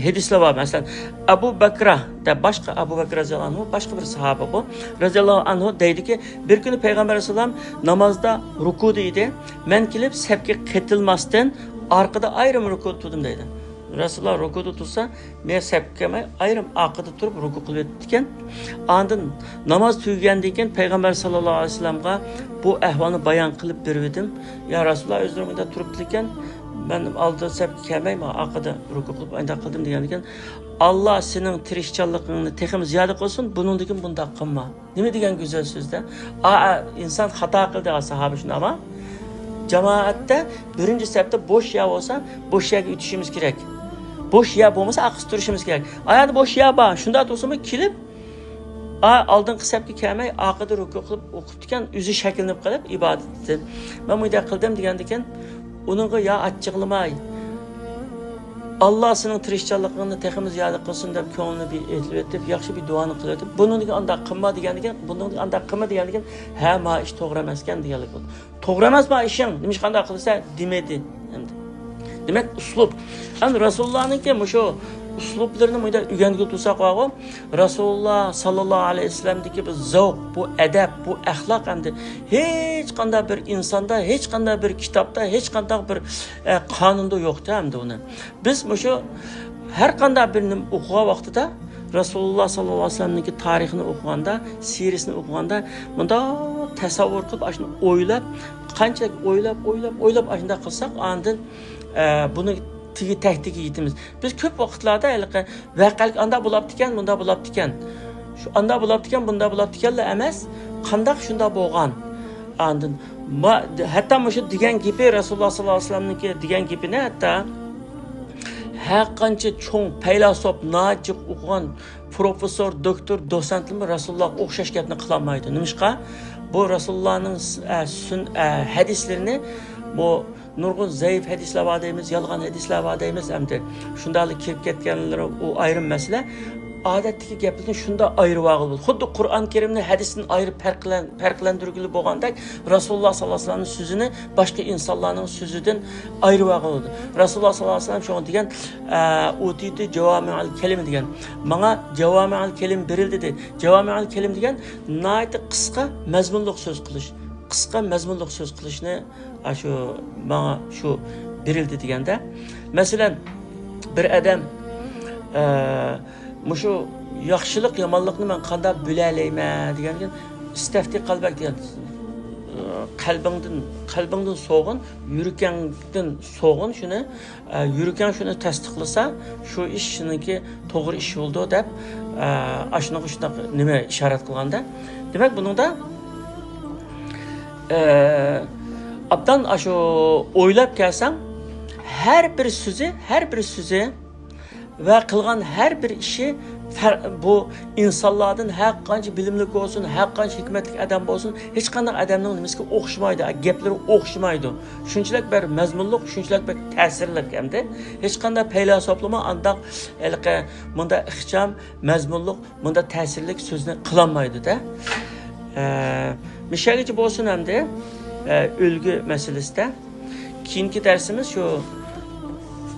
ھەدىسلەر بار. مەسىلەن، ئەبۇ بەكرە دەپ باشقا، ئەبۇ بەكرە رەزىياللاھۇ ئەنھۇ باشقا بىر ساھابە بۇ. رەزىياللاھۇ ئەنھۇ دەيدىكى، بىر كۈنى پەيغەمبەر ئەلەيھىسسالام نامازدا رۇكۇدا ئىدى. مەن كېلىپ سەپكە قېتىلماستىن ئارقىدا ئايرىم رۇكۇدا تۇردۇم دەيدۇ. رەسۇلۇللا رۇكۇدا تۇرسا، مەن سەپكە كەلمەي ئايرىم ئارقىدا تۇرۇپ رۇكۇ قىلىۋېتىپتىكەن. ئاندىن ناماز تۈگىگەندىن كېيىن پەيغەمبەر ساللاللاھۇ ئەلەيھى ۋەسەللەمغا بۇ ئەھۋالنى بايان قىلىپ بېرىۋىدىم. يا رەسۇلۇللا، ئۆزلىرى مۇنداق تۇرۇپتىكەن، مەن ئالدى سەپكە كەلمەي، مانا ئارقىدا رۇكۇ قىلىپ ئانداق قىلدىم دېگەندىكىن، ئاللا سېنىڭ تىرىشچانلىقىڭنى تېخىمۇ زىيادە قىلسۇن، بۇنىڭدىن كېيىن بۇنداق قىلما. نېمە دېگەن گۈزەل سۆز-دە. ئا، ئا، ئىنسان خاتا قىلدى، ئا، ساھابە شۇنداقما؟ جامائەتتە بىرىنچى سەپتە بوش يەر بولسا، بوش يەرگە ئۆتۈشىمىز كېرەك. بوش يەر بولمىسا، ئارقىسىدا تۇرۇشىمىز كېرەك. ئا يەردە بوش يەر بار، شۇنداق تۇرسىمۇ كېلىپ، ئا، ئالدىنقى سەپكە كەلمەي، ئارقىدا رۇكۇ قىلىپ ئوقۇپتىكەن، ئۆزى شەكىللىنىپ قېلىپ ئىبادىتىدىن. مەن مۇنداق قىلدىم دېگەندىكىن، ئۇنىڭغا يا ئاچچىقلىماي، ئاللا سېنىڭ تىرىشچانلىقىڭنى تېخىمۇ زىيادە قىلسۇن دەپ كۆڭلىنى بىر ئېيتىۋېتىپ، ياخشى بىر دۇئانى قىلىۋېتىپ، بۇنىڭدىن كېيىن ئانداق قىلما دېگەندىكىن، بۇنىڭدىن ئانداق قىلما دېگەندىكىن، ھە، ما ئىش توغرا ئەمەسكەن دېگەنلىك بولدى. توغرا ئەمەس ما ئىشىڭ، نېمىشقا ئانداق قىلىسەن دېمىدى ئەمدى. دېمەك، ئۇسلۇب. ئەمدى رەسۇلۇللانىڭكى مۇشۇ ئۇسلۇبلىرىنى مۇنداق ئۆگەنگىلى تۇرساق بارغۇ، رەسۇلۇللا ساللاللاھۇ ئەلەيھى ۋەسەللەمدىكى بۇ زەۋق، بۇ ئەدەپ، بۇ ئەخلاق ئەمدى ھېچقانداق بىر ئىنساندا، ھېچقانداق بىر كىتابتا، ھېچقانداق بىر، ئە، قانۇندا يوقتى ئەمدى ئۇنى. بىز مۇشۇ ھەر قانداق بىر نېمە ئوقۇغان ۋاقتىدا رەسۇلۇللا ساللاللاھۇ ئەلەيھى ۋەسەللەمنىڭكى تارىخىنى ئوقۇغاندا، سىيرىسىنى ئوقۇغاندا مۇنداق تەسەۋۋۇر قىلىپ، ئاشۇنى ئويلاپ، قانچىلىك ئويلاپ، ئويلاپ، ئويلاپ ئاشۇنداق قىلساق، ئاندىن، ئە، بۇنى تېگى تەكتىگە يېتىمىز. بىز كۆپ ۋاقىتلاردا ھېلىقى ۋەقەلىك ئاندا بولاپتىكەن، مۇندا بولاپتىكەن. شۇ ئاندا بولاپتىكەن، بۇندا بولاپتىكەنلا ئەمەس، قانداق شۇنداق بولغان. ئاندىن ما-، ھەتتا مۇشۇ دېگەن گېپى، رەسۇلۇللا ساللاللاھۇ ئەلەيھى ۋەسەللەمنىڭكى دېگەن گېپىنى ھەتتا ھەر قانچە چوڭ پەيلاسوپ، ناھايىتى جىق ئوقۇغان پروفېسسور، دوكتور، دوتسېنتلىرىمۇ رەسۇلۇللاغا ئوخشاش گەپنى قىلالمايدۇ. نېمىشقا؟ بۇ رەسۇلۇللانىڭ س-، ئە، سۈن-، ئە، ھەدىسلىرىنى، بۇ نۇرغۇن زەئىپ ھەدىسلەر بار دەيمىز، يالغان ھەدىسلەر بار دەيمىز ئەمدى. شۇنداقلا كىرىپ كەتكەنلىرى ئۇ ئايرىم مەسىلە. ئادەتتىكى گەپلىرىنى شۇنداق ئايرىۋالغىلى بولىدۇ. خۇددى قۇرئان كەرىمنى ھەدىستىن ئايرىپ پەرقلەن-، پەرقلەندۈرگىلى بولغاندەك، رەسۇلۇللا ساللاللاھۇ ئەلەيھى ۋەسەللەمنىڭ سۆزىنى باشقا ئىنسانلارنىڭ سۆزىدىن ئايرىۋالغىلى بولىدۇ. رەسۇلۇللا ساللاللاھۇ ئەلەيھى ۋەسەللەم شۇڭا دېگەن، ئە، «ئۇتىتۇ جاۋامىئەل كەلىم» دېگەن. ماڭا جاۋامىئەل كەلىم بېرىلدى، دېدى. جاۋامىئەل كەلىم دېگەن ناھايىتى قىسقا، مەزمۇنلۇق سۆز قىلىش. قىسقا، مەزمۇنلۇق سۆز قىلىشنى ئاشۇ ماڭا شۇ بېرىلدى دېگەندە، مەسىلەن، بىر ئادەم، ئە، مۇشۇ ياخشىلىق، يامانلىقنى مەن قانداق بىلەلەيمەن دېگەندىن، «ئىستەفتى قەلبەك» دېگەن، ئە، قەلبىڭدىن، قەلبىڭدىن سورىغىن، يۈرىكىڭدىن سورىغىن شۇنى، ئە، يۈرىكىڭ شۇنى تەستىقلىسا، شۇ ئىش شۇنىڭكى توغرا ئىش بولىدۇ دەپ، ئە، ئاشۇنىڭغا شۇنداق نېمە ئىشارەت قىلغاندا. دېمەك، بۇنىڭدا، ئە، ئابدان ئاشۇ ئويلاپ كەلسەڭ، ھەر بىر سۆزى، ھەر بىر سۆزى ۋە قىلغان ھەر بىر ئىشى فەر-، بۇ ئىنسانلاردىن ھەر قانچە بىلىملىك بولسۇن، ھەر قانچە ھېكمەتلىك ئادەم بولسۇن، ھېچقانداق ئادەمنىڭ نېمىسىگە ئوخشىمايدۇ، گەپلىرى ئوخشىمايدۇ. شۇنچىلىك بىر مەزمۇنلۇق، شۇنچىلىك بىر تەسىرلىك ئەمدى. ھېچقانداق پەيلاسوپلىمۇ ئانداق ھېلىقى مۇنداق ئىخچام، مەزمۇنلۇق، مۇنداق تەسىرلىك سۆزنى قىلالمايدۇ-دە. ئە، مۇشۇ يەرگىچە بولسۇن ئەمدى، ئە، ئۈلگە مەسىلىسىدە. كېيىنكى دەرسىمىز شۇ،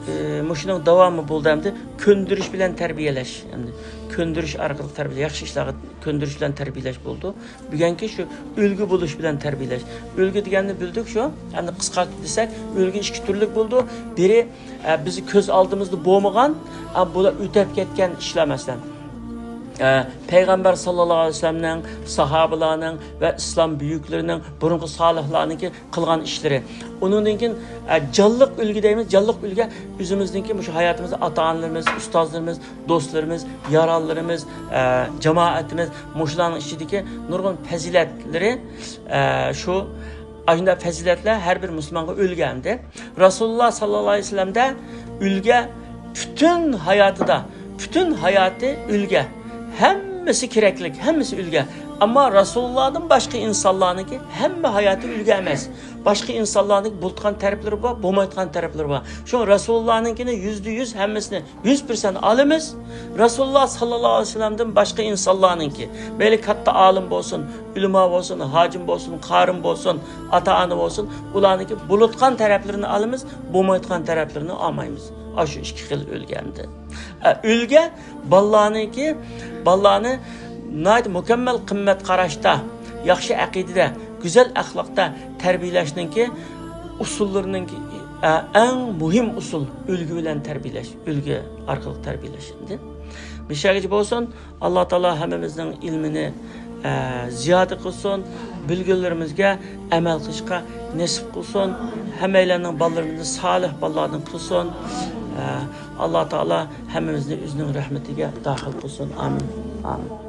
ئە، مۇشۇنىڭ داۋامى بولدى ئەمدى. كۆندۈرۈش بىلەن تەربىيەلەش. ئەمدى كۆندۈرۈش ئارقىلىق تەربىيە، ياخشى ئىشلارغا كۆندۈرۈش بىلەن تەربىيەلەش بولىدۇ. بۈگۈنكى شۇ ئۈلگە بولۇش بىلەن تەربىيەلەش. ئۈلگە دېگەننى بىلدۇق شۇ. ئەمدى قىسقارتىپ دېسەك، ئۈلگە ئىككى تۈرلۈك بولىدۇ. بىرى، ئە، بىز كۆز ئالدىمىزدا بولمىغان، ئە، بۇلار ئۆتەپ كەتكەن ئىشلار، مەسىلەن. ئە، پەيغەمبەر ساللاللاھۇ ئەلەيھى ۋەسەللەمنىڭ، ساھابىلارنىڭ ۋە ئىسلام بۈيۈكلىرىنىڭ، بۇرۇنقى سالىھلارنىڭكى قىلغان ئىشلىرى. ئۇنىڭدىن كېيىن، ئە، جانلىق ئۈلگە دەيمىز. جانلىق ئۈلگە ئۆزىمىزنىڭكى مۇشۇ ھاياتىمىزدا ئاتا-ئانىلىرىمىز، ئۇستازلىرىمىز، دوستلىرىمىز، يارانلىرىمىز، ئە، جامائىتىمىز، مۇشۇلارنىڭ ئىچىدىكى نۇرغۇن پەزىلەتلىرى، ئە، شۇ ئاشۇنداق پەزىلەتلەر ھەر بىر مۇسۇلمانغا ئۈلگە ئەمدى. رەسۇلۇللا ساللاللاھۇ ئەلەيھى ۋەسەللەمدە ئۈلگە پۈتۈن ھاياتىدا، پۈتۈن ھاياتى ئۈلگە. ھەممىسى كېرەكلىك، ھەممىسى ئۈلگە. ئەمما رەسۇلۇللادىن باشقا ئىنسانلارنىڭكى ھەممە ھاياتى ئۈلگە ئەمەس. باشقا ئىنسانلارنىڭكى بولىدىغان تەرەپلىرى بار، بولمايدىغان تەرەپلىرى بار. شۇڭا رەسۇلۇللانىڭكىنى يۈزدە يۈز ھەممىسىنى، يۈز پىرسەنت ئالىمىز. رەسۇلۇللا ساللاللاھۇ ئەلەيھى ۋەسەللەمدىن باشقا ئىنسانلارنىڭكى، مەيلى كاتتا ئالىم بولسۇن، ئۆلىما بولسۇن، ھاجىم بولسۇن، قارىم بولسۇن، ئاتا-ئانا بولسۇن، ئۇلارنىڭكى بولىدىغان تەرەپلىرىنى ئالىمىز، بولمايدىغان تەرەپلىرىنى ئالمايمىز. ئاشۇ ئىككى خىل ئۈلگەمدىن. ئە، ئۈلگە بالىلارنىڭكى، بالىلارنى ناھايىتى مۇكەممەل قىممەت قاراشتا، ياخشى ئەقىدىدە، گۈزەل ئەخلاقتا تەربىيەلەشنىڭكى ئۇسۇللىرىنىڭكى، ئە، ئەڭ مۇھىم ئۇسۇل ئۈلگە بىلەن تەربىيەلەش، ئۈلگە ئارقىلىق تەربىيەلەش. ئەمدى مۇشۇ يەرگىچە بولسۇن. ئاللا تائالا ھەممىمىزنىڭ ئىلمىنى، ئە، زىيادە قىلسۇن، بىلگەنلىرىمىزگە ئەمەل قىلىشقا نېسىپ قىلسۇن، ھەممەيلەننىڭ بالىلىرىمىزنى سالىھ بالىلاردىن قىلسۇن. ئە، ئاللا تائالا ھەممىمىزنى ئۆزىنىڭ رەھمىتىگە داخىل قىلسۇن. ئامىن. ئامىن.